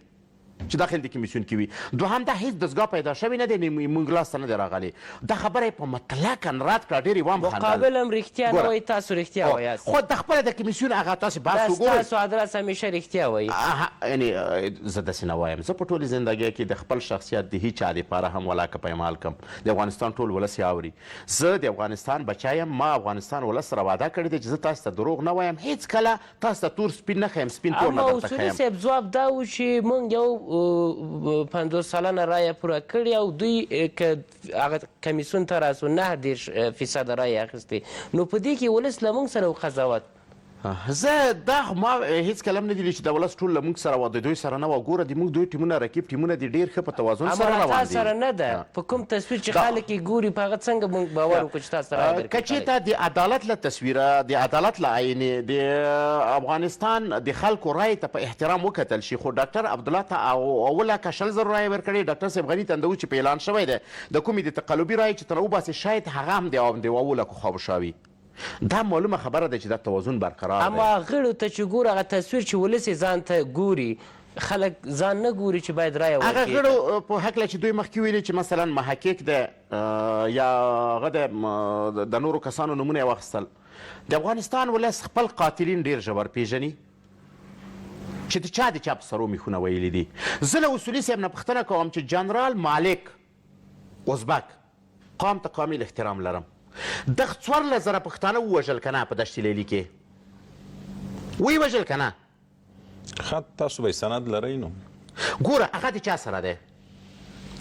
چې داخل د کمیسیون کې وي. دوهم دا هیڅ دستګاه پیدا شوې نه دی، موږ لاس ته نه دی راغلې. دا خبره یې په مطلقاً رد کړه، ډېر یې وام خندل. مقابل هم رښتیا نه وایي، تاسو رښتیا وایاست. خو د خپله د کمیسیون هغه تاسو بحث وګورئ. دا ستاسو ادرس همیشه رښتیا وایي. یعنې زه داسې نه وایم، زه په ټولې زندګۍ کې د خپل شخصیت د هیچا دپاره هم ولاکه پایمال کړم، د افغانستان ټول ولس یې اوري. زه د افغانستان بچی یم، ما افغانستان ولس سره وعده کړې ده چې زه تاسو ته دروغ نه وایم، هیڅکله تاسو ته تور سپین نه ښیم، سپین تور نه اما درته اصولي ښیم. صاحب ځواب دا و چې مونږ یو 50% رایه پوره کړې او دوی که هغه کمیسیون ته راسو 39% رایې اخیستې، نو په دې کې ولس له مونږ سره و قضاوت. زه دا خو ما هیڅکله هم نه دي لیدلي چې دا ولس ټول له مونږ سره و د دوی سره نه وه. ګوره د مونږ دوی ټیمونه رقیب ټیمونه دي، ډېر ښه په توازن اما سره له روان تا دي. سره نه ده، په کوم تصویر چې خلک یې ګوري په هغه څنګه مونږ باور وکړو چې تاسو ته رایه درکړي که چېرته د عدالت له تصویره، د عدالت له آینې، د افغانستان د خلکو رایې ته په احترام وکتل شي، خو ډاکټر عبدالله ته اوه لکه 20 زرو رایې ورکړې، ډاکټر صاحب غني ته اندوز چې په اعلان شوی دی د کومې د تقلبي رایې چې تنه وباسي شاید هغه هم د اوو لکو خواوشا وي. دا معلومه خبره ده چې دا توازن برقرار دی. اما غړو ته چې ګورو هغه تصویر چې ولس یې ځان ته ګوري، خلک ځان نه ګوري چې باید رایه هغه ورکړي. غړو په هکله چې دوی مخکې ویلي چې مثلا محقق دی یا هغه دی، د نورو کسانو نومونه یې واخیستل. د افغانستان ولس خپل قاتلین ډېر ژور پېژني چې د چا د چا په سرو میخونه ویلي دي. زه له اصولي صاحب نه پوښتنه کوم چې جنرال مالک ازبک قام ته کامل احترام لرم دغ 14,000 پښتانه ووژل کنه په دشت لیلی کې وی وژل کنه. ښه تاسو به یې سند لرئ نو. ګوره هغه د چا سره دی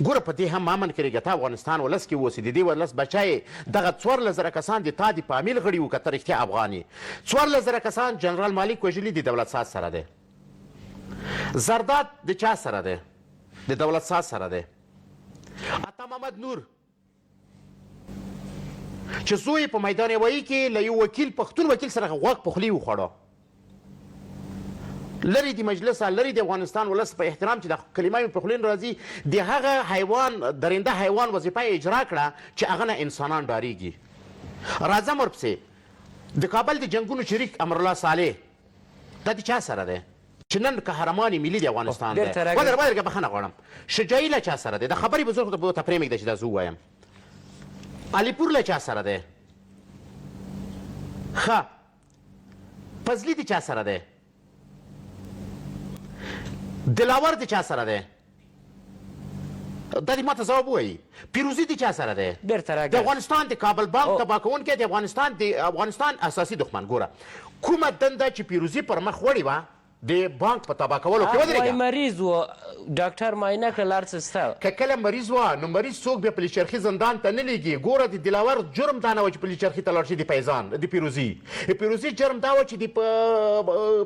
ګوره په دې هم امن کړېږه ته افغانستان ولس کې اوسې د دې ولس بچی یې دغه 14,000 کسان د تا د فامیل غړي وو که ته رښتیا افغان یې 14,000 کسان جنرال مالک وژلي د دولت ساز سره دی زرداد د چا سره دی د دولت ساز سره دی عطا محمد نور چې زوی په میدان هوایي کې له یو وکیل پښتون وکیل سره غوږ په خولې وخوړه لرې د مجلسه لرې د افغانستان ولس په احترام چې د کلمه مې په خولې نه راځي د هغه حیوان درنده حیوان وظیفه یې اجرا کړه چې هغه نه انسانان ډاریږي. راځم ورپسې د کابل د جنګونو شریک امرالله صالح دا د چا سره دی؟ چې نن قهرمان ملي د افغانستان دی. ودر ودرګه بخښنه غواړم. شجاعي له چا سره دی؟ د خبرې به زه خو ته پرېمږده چې دا زه ووایم. علیپور له چا سره دی؟ ښه فضلي د چا سره دی؟ دلاور د چا سره دی؟ دا دې ماته ځواب ووایي. پیروزي د چا سره دی؟ بیرته د راګرځ. افغانستان د کابل بانک تباه کوونکی، د افغانستان د افغانستان اساسي دښمن. ګوره کومه دنده چې پیروزي پر مخ وړې وه د بانک په تباه کولو کې، هغه وایي ودرېږه. مریض و، ډاکټر معاینه کړل، هر څه شته. که کله مریض وه نو مریض څوک بیا پلي چرخي زندان ته نه لیږي. ګوره د دلاور جرم دا نه وه چې پلي چرخي ته لاړ شي د فیضان د پیروزي د پیروزي جرم دا وه چې د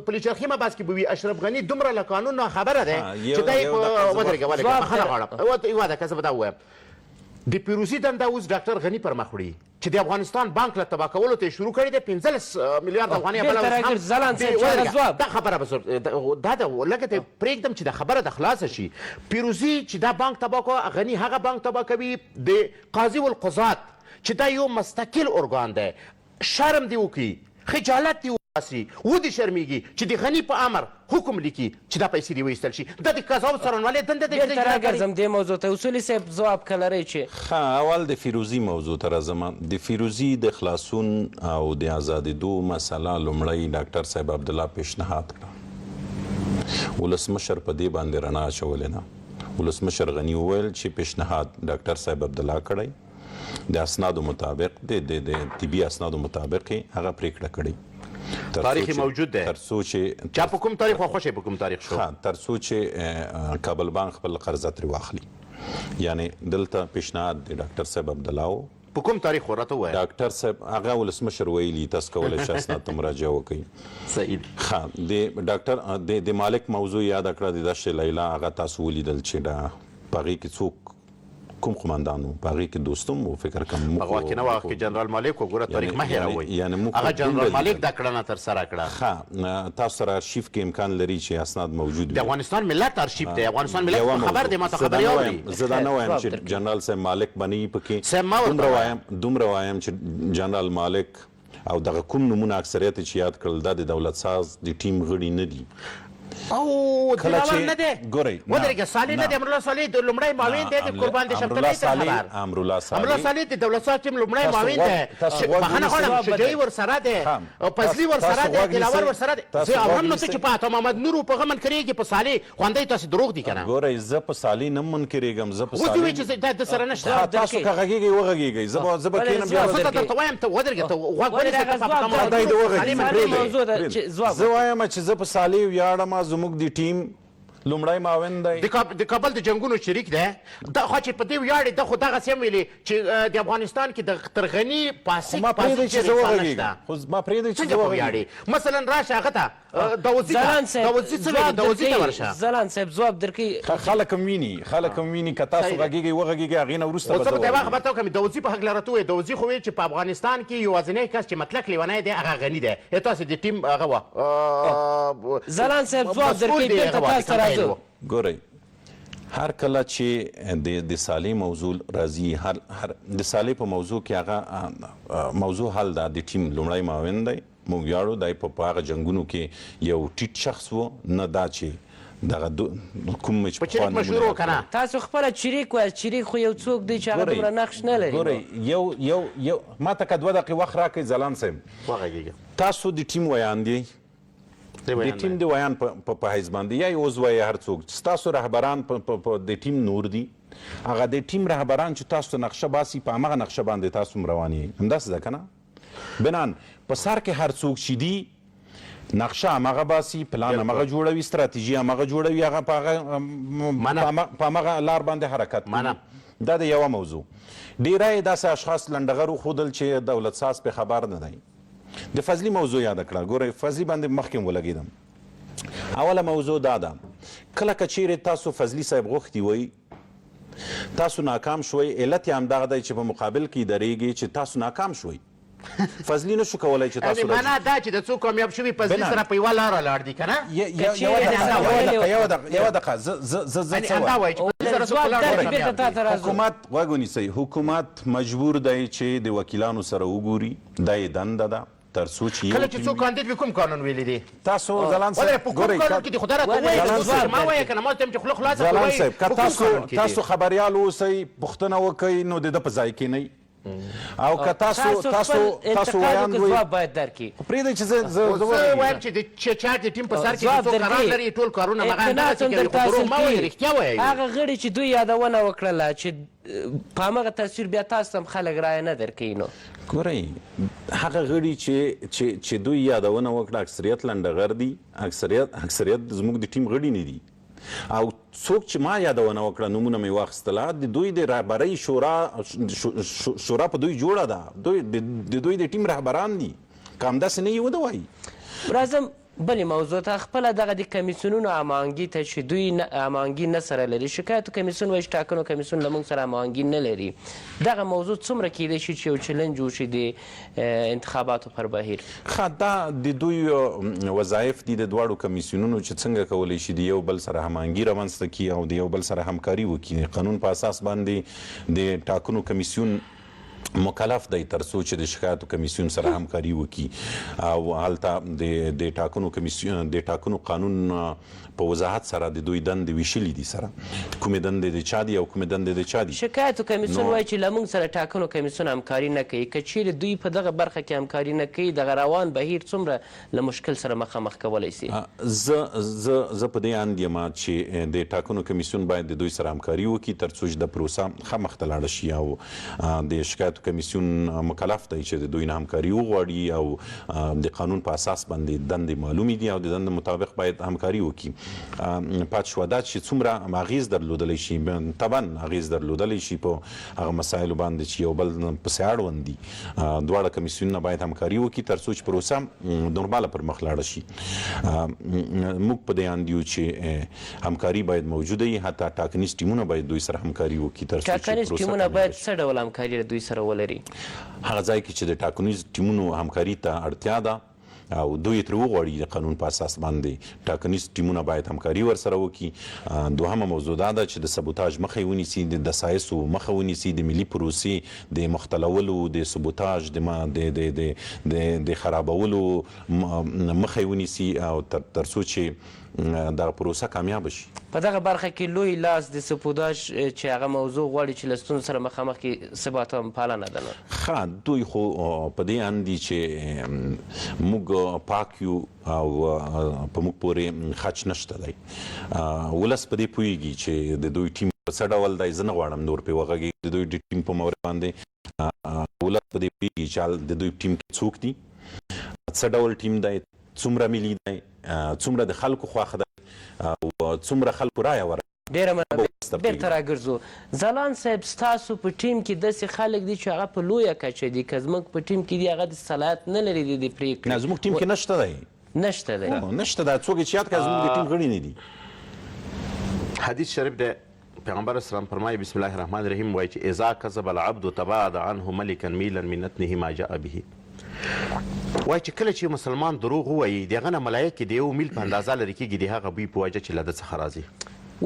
پلي چرخي مباس کې به وي. اشرف غني دومره له قانون ناخبره دی چې دا یې په ودرېږه ولګه بخښنه غواړم یوه دقیقه زه به دا ووایم د پیروزي دنده اوس ډاکټر غني پر مخ وړي چې د افغانستان بانک له تباه کولو ته یې شروع کړې ده، 15 میلیارد افغانۍ بله ورځ هم ځلاند صاحب، چې هغه ځواب. دا خبره به دا ده لږه ته پرېږدم چې دا خبره د خلاصه شي. پیروزي چې دا بانک تباه کړ، غني هغه بانک تباه کوي. د قاضي والقضات چې دا یو مستقل ارګان دی، شرم دې وکړي، خجالت دې وباسي، ودې شرمېږي چې د غني په امر حکم لیکي چې دا پیسې دې وایستل شي. دا د قضا او څارنوالۍ دنده ده چې بېرته اجرا کړي. راګرځم دې موضوع ته. اصولي صاحب ځواب که لرئ چې. ښه اول د فیروزي موضوع ته راځم. د فیروزي د خلاصون او د ازادېدو مسله لومړی ډاکټر صاحب عبدالله پیشنهاد کړه. ولسمشر په دې باندې رڼا اچولې ده. ولسمشر غني وویل چې پیشنهاد ډاکټر صاحب عبدالله کړی، د اسنادو مطابق د د طبي اسنادو مطابق یې هغه پرېکړه کړې. تاریخ یې موجود دی. تر څو چې چا په کوم تاریخ او خوښه یې په کوم تاریخ شو؟ ښه تر څو چې کابل بانک خپل قرضه ترې واخلي. یعنې دلته پیشنهاد د ډاکټر صاحب عبدالله و. په کوم تاریخ خو راته ووایه. ډاکټر صاحب هغه ولسمشر ویلي تاسو کولی شئ اسناد ته مراجعه وکړئ. صحیح دی. ښه د ډاکټر د مالک موضوع یاده کړه د دشت لیلا هغه تاسو ولیدل چې دا په هغې کې څوک کوم قوماندان وو په هغې کې دوستم وو فکر کوم په هغه وخت کې نه وه هغه کې جنرال مالک وو ګوره تاریخ مه هېروئ هغه جنرال مالک دا کړنه ترسره کړه. ښه تاسو سره ارشیف کې امکان لري چې اسناد موجود وي. د افغانستان ملت ارشیف دی افغانستان ملت خو خبر دی ماته خبرې اوري. زه دا نه وایم چې جنرال صاحب مالک به نه وي پکې دومره وایم دومره وایم چې جنرال مالک او دغه کوم نومونه اکثریت یې چې یاد کړل دا د دولت ساز د ټیم غړي نه دي. او کله دلاور چې نه دی. ګورئ نه ودرېږه صالح نه نه دی امرالله صالح د لومړی نه معاون دی د قربان د امرالله شمتلۍ تر صالح خبر امرالله امرالله صالح صالح د دولت ساز ټیم لومړی تاسو معاون غوږ دی تاسو غوږ بخښنه ونیسئ غواړم شجاعي ورسره دی ښه فضلي تاسو ورسره تاسو دی غوږ دلاور نیسئ ورسره دی تاسو زه غوږ اورم نو ته نیسئ چې په عطا محمد نور په هغه منکرېږې په صالح خوندی تاسو دروغ دي کنه ګورئ زه په صالح نه منکرېږم زه په اوس دې صالح وایي چې دا د سره نشته ښه تاسو که غږېږئ وغږېږئ زه به زه به کښېنم بیا به زه درته وایم ته ودرېږه ته غوږ ونیسه ته په عطا محمد خدای نور دې په وغږېږي صالح پرېږده منکرېږې موضوع ده چې ځواب زه وایم چې زه په صالح ویاړم زموږ د ټیم لومړی معاون دی. د کابل د جنګونو شریک دی دا خو چې په دې ویاړي ده خو دغسې هم ویلي چې د افغانستان کې د تر غني خو فاسق ما پرېږدئ فاسق چې چېرې زه انسان وغږېږم نشته خو ما پرېږدئ چې څنګه زه په وغږېږم. ویاړي مثلا راشه هغه ته داوودزي ته ځلاند صاحب داوودزي څه ویلي ځواب داوودزي ته درکوي ورشه. ځلاند صاحب ځواب درکوي. ښه خلک هم ویني خلک هم ویني که تاسو صحیح دی. غږېږئ وغږېږئ هغې نه وروسته خو به زه زه به ته یوه وغږېږم. خبره ته وکړم داوودزي په هکله راته ووایه داوودزي خو ویل چې په افغانستان کې یوازینی کس چې مطلق لیونی دی هغه غني دی تاسې د ټیم هغه وه ځلاند صاحب ځواب مسؤل درکوي دی بیرته هغه وه د تاسو ته کمپاین راځو. و. ګورئ هر کله چې د د صالح موضوع راځي هر هر د صالح په موضوع کې هغه موضوع حل ده د ټیم لومړی معاون دی موږ ویاړو دی په په هغه جنګونو کې یو ټیټ شخص و نه دا چې دغه کوم مې چې په پخوا چریک نومونه مشهور و یاد که کړل. نه؟ تاسو خپله چریک وایاست چریک خو یو څوک دی چې هغه ګورئ دومره نقش نه لري ګورئ نو. یو یو یو ماته که دوه دقیقې وخت راکړئ ځلاند صاحب وغږېږه. تاسو د ټیم ویاند یئ د ټیم د ویاند په په حیث باندې یا یې عضو یا هر څوک ستاسو رهبران په په د ټیم نور دي هغه د ټیم رهبران چې تاسو ته نقشه باسي په همغه نقشه باندې تاسو هم روان یئ همداسې ده که نه بنان په سر کې هر څوک چې دي نقشه همغه باسي پلان همغه جوړوي ستراتیژي همغه جوړوي هغه په هغه په همغه لار باندې حرکت کوي دا د یوه موضوع ډیری داسې اشخاص لنډغر وښودل چې دولت ساز پرې خبر نه دی د فضلي موضوع یاده کړه ګورئ فضلي باندې مخکې هم ولګېدم اوله موضوع دا ده کله که چیرې تاسو فضلي صاحب غوښتي وئ تاسو ناکام شوئ علت یې همدغه دی چې په مقابل کې درېږي چې تاسو ناکام شوئ فضلي نشو کولای چې تاسو یعنی معنا دا چې د څو کامیاب شوي فضلي سره په یوه لاره لاړ دي که نه یوه دقیقه یوه دقیقه زه زه زه زه څه وایم حکومت غوږ ونیسئ حکومت مجبور دی چې د وکیلانو سره وګوري دا یې دنده ده تر څو چې یو کله چې څوک کاندید وي کوم قانون ویلي دي تاسو ځلاند صاحب په کوم قانون کې دي خدای راته ووایه اوس ما وایه که نه ما ته چې خوله خلاصه ځلاند صاحب که تاسو تاسو خبریال اوسئ پوښتنه وکړئ نو د ده په ځای کښېنئ. او که تاسو تاسو تاسو ویاند وئ ځواب باید درکړي. خو پرېږدئ چې زه زه زه وایم چې د چا د ټیم په سر کې چې څوک قرار لري ټول کارونه هغه همدغسې کوي، خو دروغ مه وایئ، رښتیا وایئ. هغه غړي چې دوی یادونه وکړله چې په همغه تصویر بیا تاسو ته هم خلک رایه نه درکوي نو. ګورئ هغه غړي چې چې چې دوی یادونه وکړه اکثریت لنډغر دي، اکثریت اکثریت زموږ د ټیم غړي نه دي. او څوک چې ما یادونه وکړه نومونه مې واخیستله د دوی د رهبرۍ شورا شورا په دوی جوړه ده، دوی د دوی د ټیم رهبران دي، که همداسې نه وي وده وایي. راځم بلې موضوع ته، خپله دغه د کمیسیونونو هماهنګي ته چې دوی نه هماهنګي نه سره لري، شکایتو کمیسیون وایي چې ټاکنو کمیسیون له موږ سره هماهنګي نه لري، دغه موضوع څومره کیدای شي چې یو چلنج وشي د انتخاباتو پر بهیر. ښه دا د دوی وظایف دي د دواړو کمیسیونونو چې څنګه کولی شي د یو بل سره هماهنګي رامنځته کړي او د یو بل سره همکاري وکړي. د قانون په اساس باندې د ټاکنو کمیسیون مکلف دی تر څو چې د شکایاتو کمیسیون سره همکاري وکړي او هلته د ټاکنو کمیسیون د ټاکنو قانون په وضاحت سره د دوی دندې ویشلي دي سره کومې دندې د چا دي او کومې دندې د چا دي. شکایاتو کمیسیون نو. وایي چې له موږ سره ټاکنو کمیسیون همکاري نه کوي، که چیرې دوی په دغه برخه کې همکاري نه کوي دغه روان بهیر څومره له مشکل سره مخامخ کولی شي؟ زه زه زه په دې اند یم چې د ټاکنو کمیسیون باید د دوی سره همکاري وکړي تر څو چې دا پروسه ښه مخته لاړه شي او د شکایاتو کمیسیون مکلف دی چې د دوی نه همکاري وغواړي او د قانون په اساس باندې دندې معلومې دي او د دندو مطابق باید همکاري وکړي. پاتې شوه دا چې څومره اغیز درلودلی شي، طبعا اغیز درلودلی شي په هغه مسایلو باندې چې یو بل پسې اړوند دي. دواړه کمیسیونونه باید همکاري وکړي ترڅو چې پروسه نورماله پر مخ لاړه شي. موږ په دې اند یو چې همکاري باید موجوده وي، حتی ټاکنیز ټیمونه باید دوی سره همکاري وکړي ترڅو چې ټاکنیز پروسه ټیمونه کامیابه باید شي. څه ډول همکاري له دوی سره ولري؟ هغه ځای کې چې د ټاکنیز ټیمونو همکاري ته اړتیا ده او دوی یې ترې وغواړي د قانون په اساس باندې ټاکنیز ټیمونه باید همکاري ورسره وکړي. دوهمه موضوع دا ده چې د سبوتاژ مخه یې ونیسي، د دسایسو مخه ونیسي، د ملي پروسې د مختلولو، د سبوتاژ، د د د د د خرابولو مخه یې ونیسي او تر څو چې دغه پروسه کامیابه شي. په دغه برخه کې لوی لاس د سپوداژ چې هغه موضوع غواړي چې له ستونزو سره مخامخ کړي ثبات پالنه ده نو. ښه دوی خو په دې اند دي چې موږ پاک یو او په موږ پورې خچ نشته دی. ولس په دې پوهیږي چې د دوی ټیم په څه ډول دی، زه نه غواړم نور پرې وغږیږم د دوی د ټیم په مورد باندې. ولس په دې پوهیږي چې د دوی ټیم کې څوک دي، څه ډول ټیم دی، څومره ملي دی، څومره د خلکو خوښ دی او څومره خلکو رایه ورکړې. ډېره مننه، بېرته راګرځو. ځلاند صاحب ستاسو په ټیم کې داسې خلک دي چې هغه په لویه کچه دي، که زموږ په ټیم کې دي هغه داسې صلاحیت نه لري د دې پرېکړې. نه زموږ ټیم کې نشته دی. نشته دی. نشته دا څوک یې چې یاد کړه زموږ د ټیم غړي نه دي. حدیث شریف دی پیغمبر اسلام فرمایي بسم الله الرحمن الرحیم وایي چې اذا کذب العبد تباعد عنه ملکا میلا من نتنه ما جاء به وایي چې کله چې مسلمان دروغ ووایي د هغه نه ملایکې د یو میل په اندازه لرې کېږي د هغه بوی په وجه چې له ده څخه راځي.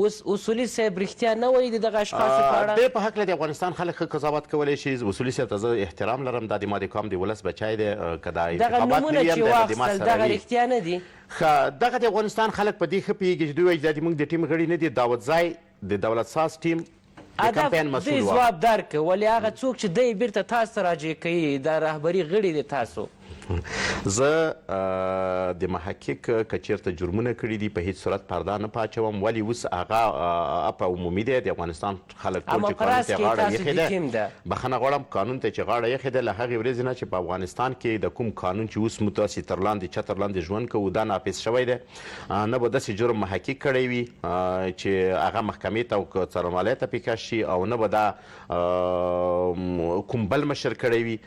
اوس اصولي صاحب رښتیا نه وایي د دغه اشخاصو په اړه؟ دې په هکله د افغانستان خلک ښه قضاوت کولی شي. اصولي صاحب ته زه احترام لرم، دا د ما د قام د ولس بچی دی، که دا دغه انتخابات نومونه نه وي چې هم دی به د ما واخیستل سره دغه وي. رښتیا نه دي؟ ښه دغه د افغانستان خلک په دې ښه پوهېږي چې دوی وایي چې دا د موږ د ټیم غړي نه دي، داودزی د دولت ساز ټیم د هدف کمپاین دوی مسؤل وه. ځواب درکړ، ولې هغه څوک چې دی بیرته تاسو ته راجع کوي دا رهبري غړي دي تاسو. زه د محقق که چیرته جرمونه کړي دي په هیڅ صورت پرده نه په اچوم ولی اوس هغه اپه عمومي دی د افغانستان خلک ټول اما چې په قانون راس ته کې غاړه تاسو ایښې د ده ټیم ده. بخښنه غواړم قانون ته چې غاړه ایښې ده له هغې ورځې نه چې په افغانستان کې د کوم قانون چې اوس موږ تاسې تر لاندې چتر لاندې ژوند کوو دا نافذ شوی دی نه به داسې جرم محقق کړی وي چې هغه محکمې ته او څارنوالۍ ته پیکش شي او نه به دا کوم بل مشر کړی وي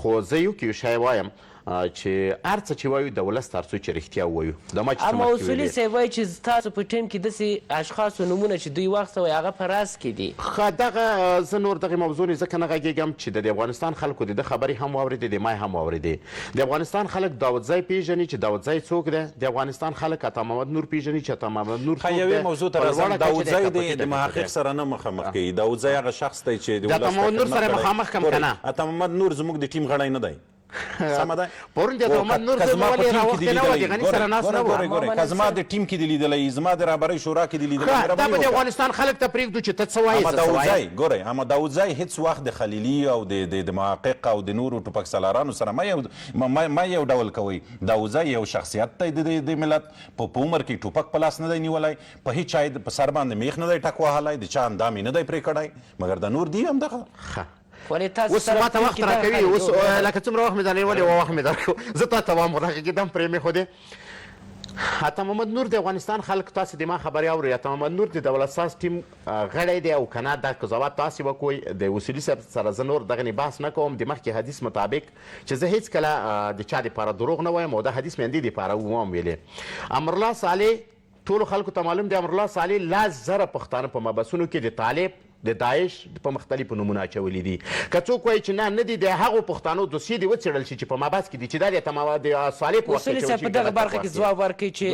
خو زه یو کې یو شی وایم چې هر څه چې وایو د ولس تر څو چې رښتیا ووایو دا ما چې څه اما مخکې اصولي ویلي. صاحب وایي چې ستاسو په ټیم کې داسې اشخاصو نومونه چې دوی واخیسته وایي هغه په راس کې دي. ښه دغه زه نور دغې موضوع نه ځکه نه غږیږم چې د افغانستان خلکو د ده خبرې هم واورېدې د ما یې هم واورېدې. د افغانستان خلک داودزی پېژني چې داودزی څوک دی، د افغانستان خلک عطا محمد نور پېژني چې عطا محمد نور ښه څوک یوې دی، موضوع ته په راځم، لوړه کچه دی داودزی که په د ټیټه د کچه محقق دی. سره نه مخامخ کوي، داودزی هغه شخص دی چې د د عطا ولس ته محمد نور خدمت سره کړی. مخامخ کړم ګورئ که نه؟ عطا محمد نور زموږ د ټیم غړی نه دی. سمه ده. پرون د عطا نور که زوی زما په ولې ټیم کې دې راوختی نه و، لیدلی د غني سره ناست نه ګوره و. ګوره که زما د ټیم کې دې لیدلی، زما د رهبرۍ شورا کې دې لیدلی، ښه، دا مهرباني به د وکړه. افغانستان خلک ته پرېږدو چې ته څه وایې اما زه څه وایم. داودزی ګورئ، اما داودزی هیڅ وخت د خلیلي او د د محقق او د نورو ټوپک سالارانو سره مه یو مه یو ډول کوئ. داودزی یو شخصیت دی د د ملت، په په عمر کې ټوپک په لاس نه دی نیولی، په هیچا یې په سر باندې میخ نه دی ټک وهلی، د چا اندام یې نه دی پرې کړی، مګر دا نور دي همدغه. ښه. ولې تاسو اوس سره ما ته ټیم وخت کې دغه راکوي خلک اوس دي؟ لکه څومره وخت مې درنیولی ولی وخت مې درکو، زه تا ته وایم غږېدم پرې مې ښودې. عطا محمد نور د افغانستان خلک تاسو د ما خبرې اورئ. عطا محمد نور د دولت ساز ټیم غړی دی او که نه دا قضاوت تاسې وکوئ. د اصولي صاحب سره زه نور دغنې بحث نه کوم. د مخکې حدیث مطابق چې زه هیڅکله د چا دپاره دروغ نه وایم او دا حدیث مې همدې دپاره وم ویلې. امرالله صالح ټولو خلکو ته معلوم دی، امرالله صالح 10,000 پښتانه په محبسونو کې د طالب، د داعش په مختلفو نومونو اچولي دي. که څوک وایي چې نه نه دي، د هغو پښتانو دوسیې دې وڅېړل شي چې په محبس کې دي، چې دا د صالح په وخت کې اصولي اچول صاحب شوي په دغه که د برخه کې ځواب ورکړئ چې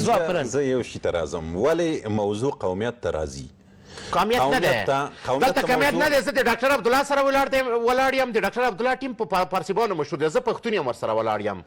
ځواب په زه یو شي ته راځم، ولې موضوع قومیت ته راځي؟ قومیت نه دی، دلته قومیت نه دی. زه د ډاکټر عبدالله سره ولاړ یم، د ډاکټر عبدالله ټیم په پارسیبانو مشهور دی، زه پښتون یم ورسره ولاړ یم.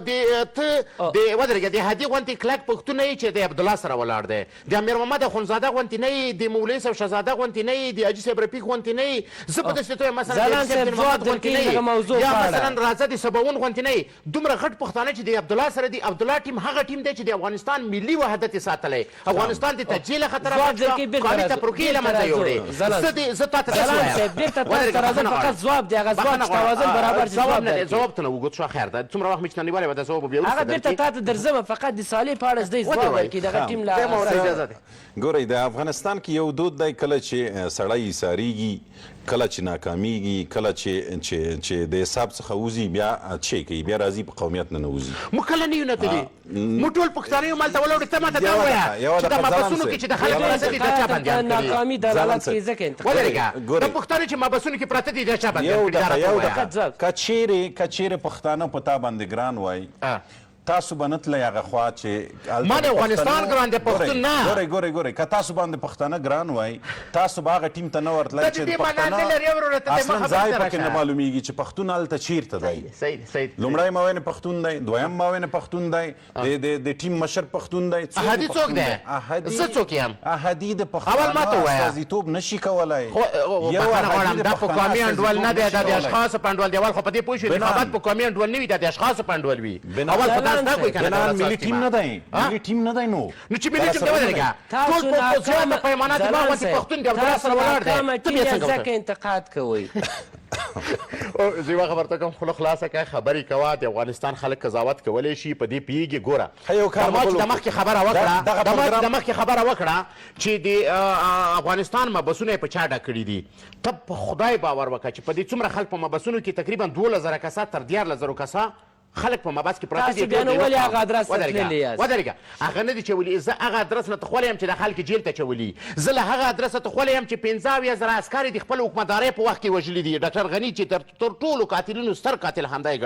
د ته د ودرېږه، د هادي غوندې کلک پښتون نه یې چې د عبدالله سره ولاړ دی، د امیر محمد اخوندزاده غوندې نه یې، د مولوي صاحب شهزاده غوندې نه یې، د حاجي صاحب رفیق غوندې نه یې. زه په داسې توګه مثلا د ځلان حاجي صاحب صاحب دین ځواب محمد غوندې درکوي نه دغه یې، موضوع یا په اړه. مثلا راځه د سباوون غوندې نه یې. دومره غټ پښتانه چې د عبدالله سره دي، عبدالله ټیم هغه ټیم دی چې د افغانستان ملي وحدت یې ساتلی، افغانستان د تجزیې له خطره ځواب بچ درکوي، کړه، بیرته قومي راځو، تفرقې یې له بیرته منځه راځو. یوړې. ځلان زه دې زه تا ته داسې ځلان وایم. صاحب بیرته تاسو ودرېږه، ته راځم، بخښنه فقط غواړم. ځواب دی، هغه ځواب بخښنه چې توازن غواړم. برابر شي ځواب ځواب نه دی، درکوي. ځواب ته نه وګد شو، خیر ده، څومره وخت مې چې نیولی وه دا ځواب به بیا هغه وروسته بیرته درکړي. تا ته درځم، فقط د صالح په اړه زه ودې ځواب وایي. ورکړي دغه ټیم له دی ما ورته اجازه دی. ګورئ، د افغانستان کې یو دود دی، کله چې سړی ایسارېږي، کله چې ناکامیږي، کله چې چې چې د حساب څخه وځي، بیا چې کوي، بیا راځي په قومیت ننوځي. موږ کله نه یو نتلي، موږ ټول پښتانه یو. مالته ولاړو، ته ماته دا ووایه چې د محبسونو کې چې د خلک پراته دي دا چا بندیان کړي؟ ناکامي دلالت کوي ځکه انتقاد. ودرېږه، د پښتانه چې محبسونو کې پراته دي دا چا بندیان کړي؟ دا راته ووایه. که چیرې که چیرې پښتانه په تا باندې ګران وای، تاسو به نه تلئ هغه خوا چې هلته ما د د افغانستان پښتنو ګران دی، پښتون نه. ګورئ ګورئ ګورئ، که تاسو باندې پښتانه ګران وای، تاسو به هغه ټیم ته نه ورتلئ ته چې د دې معنا پښتانه نه لرې وروره، ته د ما اصلا خبرې ځای ته پکې نه راشه. معلومیږي چې پښتون هلته چیرته دی. صحیح دی، صحیح دی. لومړی معاون پښتون دی، دویم معاون پښتون دی، د د د ټیم مشر پښتون دی. څوک احدي څوک پښتون دی؟ احدي زه څوک یم؟ احدي د اول ما پښتانه ته ووایه. استازیتوب نشي کولای. خو یو بخښنه احدي غواړم، د دا په پښتانه قومي انډول استازیتوب نه دی، نشي دا د کولای. اشخاصو په انډول دی. اول خو په دې پوه شو بنان انتخابات په قومي انډول نه وي، دا د اشخاصو په انډول وي. بنان اول خو دا زده کوئ که نه بنان دولت ملي ساز ټیم نه دی، ملي ټیم نه دی. نو نو چې ملي ټیم دی ودرېږه، ټول تاسو په زیاته ناکامه پیمانه د ما ځلان غوندې صاحب، پښتون د عبدالله تاسو سره ولاړ دی، ناکامه ته ټیم بیا یاست څنګه ځکه ورته انتقاد کوئ. زه یوه خبره ته کوم، خوله خلاصه کړه، خبرې کوه. د افغانستان خلک قضاوت کولی شي، په دې پوهېږي. ګوره، ښه یو کار د ما به چې بل د مخکې خبره وکړو. وکړه، دغه د ما چې پروګرام د مخکې خبره وکړه چې د افغانستان محبسونه یې په چا ډک کړي دي، ته په خدای باور وکړه چې په دې څومره خلک په محبسونو کې، تقریبا 12,000 کسه تر 13,000 کسه خلک په محبس کې پراته تاسو دي. بیا ټول نو د یوه ولې قوم. هغه ادرس ته ودرېږه، تللي یاست؟ ودرېږه، هغه نه دي چولي. زه هغه ادرس نه تخولی یم چې د خلک جیل ته چولي. زه له هغه ادرسه تخولی یم چې 75,000 عسکر یې د خپل حکومتدارۍ په وخت کې وژلي دي. ډاکټر غني چې تر ټولو قاتلینو ستر قاتل همدا یې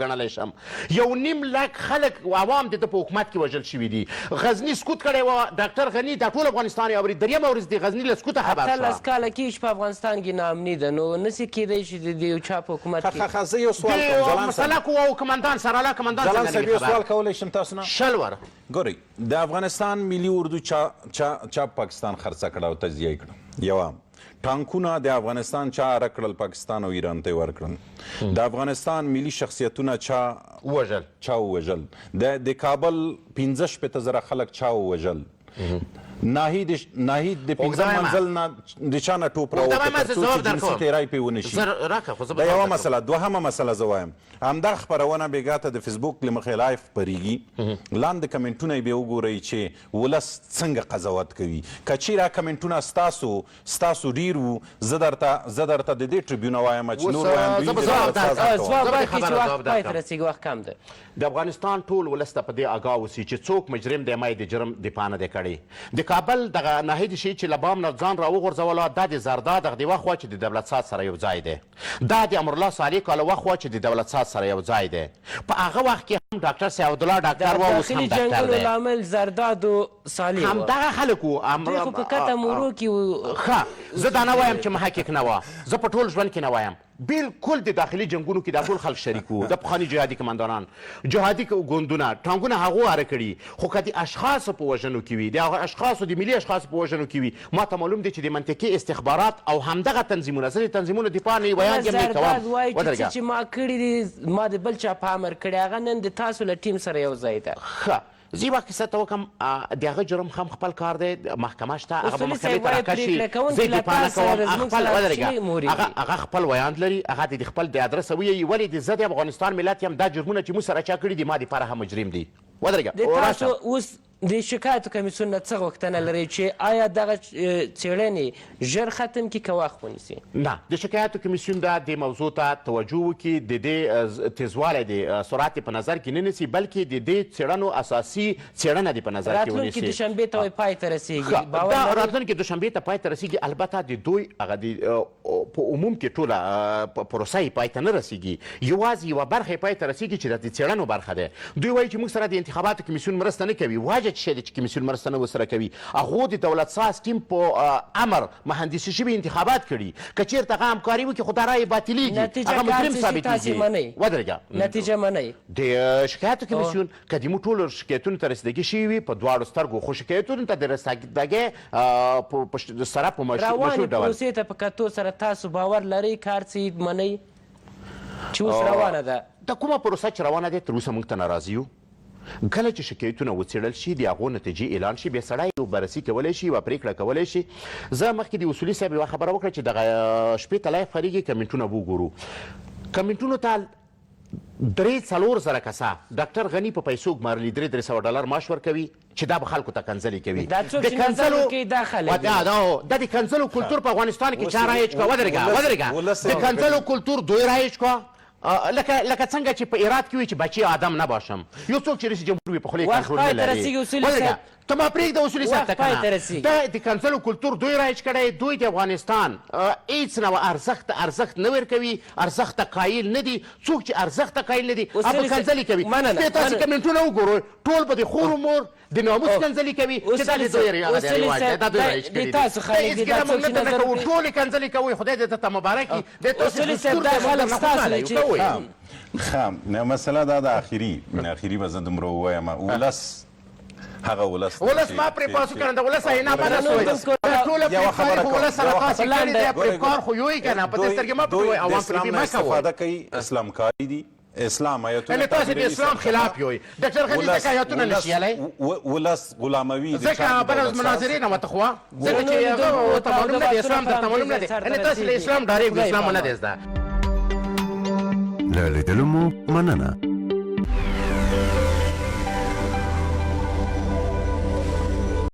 ګڼلی شم. 1.5 لک خلک عوام د ده په حکومت کې وژل شوي دي. غزني سقوط کړی و ډاکټر غني، دا ټول افغانستان یې اوري. درېیمه ورځ د غزني له سقوطه خبر شوه. 18 کاله کېږي چې په افغانستان کې ناامني ده، نو نسي کېدی چې د یو چا په حکومت ښه کې ښه ښه، زه یو سوال د کوم ځلان صاحب. مسله قواو کمندان سرالا کمندان ځلان څنګه نه صاحب وي یو خبر؟ سوال کولی شم تاسو نه؟ 20 واره. ګورئ، د افغانستان ملي اردو چا چا چا پاکستان خرڅه کړه او تجزیه یې کړه؟ یوه ټانکونه د افغانستان چا اره کړل، پاکستان او ایران ته یې ورکړل؟ د افغانستان ملي شخصیتونه چا ووژل؟ چا ووژل؟ د د کابل 65,000 خلک چا ووژل؟ ناهید ناهید د اوږده پنځم وایم. منزل نه د چا نه ټوپ اوږده راوکړ وایم، تر زه څو ځواب چې جنسي درکوم. تیری پرې ونه شي؟ زه راکړه، خو زه به دا ځواب یوه درکوم. مسله. دوهمه مسله زه وایم، همدا خپرونه بېګا ته د فیسبوک له مخې لایف خپرېږي، لاندې کمنټونه یې بیا وګورئ چې ولس څنګه قضاوت کوي. که چیرې هغه کمنټونه ستاسو ستاسو ډیر وو، زه درته زه درته د دې ټریبیونه وایم چې اوس نور زه ویاندویي به د ځواب دولت ساز درکړم. نه کوم. ځواب زه به د ورکړئ چې خبره وخت ځواب پای ته درکړم. رسېږي، وخت کم دی. د افغانستان ټول ولس ته په دې اګاه اوسي چې څوک مجرم دی، ما یې د جرم دفاع نه دی کړې. د کابل دغه ناهید شهید چې له بام نه ځان راوغورځوله، دا د زردا دغه د وخت وه چې د دولت ساز سره یو ځای دی. دا د امرالله صالح کاله وخت وه چې د دولت ساز سره یو ځای دی. په هغه وخت کې هم ډاکټر صاحب عبدالله د ډاکټر وه، اوس داخلي هم ډاکټر جنګونو دی. لامل زرداد و صالح وه. همدغه خلک وو. دوی خو په کته مورو کې وو. ښه، زه دا نه وایم چې محقق نه وه، زه په ټول ژوند کې نه وایم. بالکل د داخلي جنګونو کې دا ټول خلک شریک وو، د پخواني جهادي کماندانان، جهادي ګوندونه، ټانګونه هغو اره کړي، خو که د اشخاصو په وژنو کې وي، د هغو اشخاصو د ملي اشخاصو په وژنو کې وي، ما ته معلوم دی چې د منطقې استخبارات او همدغه تنظیمونه، زه د تنظیمونو دفاع نه ویاند یم نه یې کوم. زرداد وایي چې څه ودرېږه. چې ما کړي دي ما د بل چا په امر کړي، هغه نن د تاسو له ټیم سره یو ځای ده. ښه زه یوه کیسه ته وکم، د هغه جرم هم خپل کار دی، محکمه شته، هغه به اصولي محکمې صاحب ته وایي راکش شي، پرېکړه زه کوونکي یې له دفاع نه تا سره کوم، زموږ خپل سره ودرېږه، شنې مورې هغه دي. هغه خپل ویاند لري، هغه د خپل د ادرسه ویي، ولې د زه د افغانستان ملت یم، دا جرمونه چې موږ سره چا کړي دي ما دپاره هم مجرم دي. ودرېږه، د تاسو راشه. اوس د شکایتو کمیسیون نه څه غوښتنه لرئ چې آیا دغه څېړنې ژر ختم کړي که وخت ونیسي؟ نه، د شکایاتو کمیسیون ده دې موضوع ته توجه وکړي، د دې تیزوالی دې سرعت دې په نظر کې نه نیسي، بلکې د دې څېړنو اساسي څېړنه دې په نظر کې راتلونکې ونیسي. دوشنبې ته وایي پای ته رسېږي، ښه، باور دا لرئ؟ راتلونکې دوشنبې ته پای ته رسېږي، البته د دوی هغه د په عموم کې ټوله پروسه یې پای ته نه رسېږي، یوازې یوه برخه یې پای ته رسېږي چې دا د څېړنو برخه ده. دوی وایي چې موږ سره د انتخاباتو کمیسیون مرسته نه کوي، وجه څه شی ده چې کمیسیون مرسته نه ورسره کوي؟ هغو د دولت ساز ټیم په امر مهندسي شوي انتخابات کړي، که چېرته هغه همکاري وکړي خو دا رایې باطلېږي، نتیجه هغه که هر مجرم څه شي تاسې ثابتېږي. منئ؟ ودرېږه. نتیجه منئ؟ د شکایاتو کمیسیون که د موږ ټولو شکایتونو ته رسیدګي شوي وي په دواړو سترګو، خو شکایتونو ته د رسیدګۍ سره په مشهور روانې ډول. پروسې ته په کتو سره تاسو باور لرئ که هر څه یې منئ چې اوس روانه ده؟ دا کومه پروسه چې روانه ده تر اوسه موږ ته ناراضي یو. کله چې شکایتونه وڅېړل شي، د هغو نتیجې اعلان شي، بیا سړی یو بررسي کولی شي، یوه پرېکړه کولی شي. زه مخکې د اصولي صاحب یوه خبره وکړه چې دغه شپې ته لایف خپرېږي، کمنټونه وګورو. کمنټونو ته 3-4 زره کسه ډاکټر غني په پیسو ګمارلي، 300 ډالر معاش ورکوي چې دا به خلکو ته کنځلې کوي. دا څوک چې نظر ورکوي دا خلک دي. دا د کنځلو کلتور په افغانستان کې چا رایج کړه؟ ودرېږه، ودرېږه. د کنځلو کلتور دوی رایج کړه. لکه لکه څنګه چې په ایراد کې وي چې بچی آدم نباشم، یو څوک چې رئیس جمهور وي په خولې کنټرول نه لري. ودرېږه، ته ما پرېږده اصولي صاحب ته که نه. دا د کنځلو کلتور دوی رایج کړی، دوی د افغانستان هیڅ نوع ارزښت ته ارزښت نه ورکوي، ارزښت ته قایل نه دي. څوک چې ارزښت ته قایل نه دي هغه به کنځلې کوي. شپې تاسې کمنټونه وګورئ، ټول به د خور و مور د ناموس کنځلې کوي چې دا د دوی رواج دی، دا دوی رایج کړي دي. دا هیڅ ګیله موږ نه درنه کوو، ټولې کنځلې کوئ، خدای دې درته مبارک کړي. د تاسې دستور دی، موږ درنه خوشحاله یو. کوئ. ښه، مسله دا ده، اخري اخري به زه دومره ووایم، ولس هغه ولس ولس ما پرې پاسو کنه، د ولس آینه ما نه سوی، دا ټوله پرېکاري خو ولس سره تاسې کړې دی، پرېکار خو یوی که نه، په دې سترګې مه پټوئ، عوام پرېبي مه کوئ. استفاده کوي، اسلامکاري دي، اسلام آیتونه یعنی تاسې د اسلام خلاف یوئ، ډاکټر غني ځکه آیتونه نه شي یلی، ولس غلاموي، ځکه بله ورځ مناظرې نه وته خو ځکه چې هغه ورته معلوم نه دی، اسلام درته معلوم نه دی، یعنی تاسې له اسلام ډارېږئ، اسلام مو نه دی زده. له لیدلو مو مننه.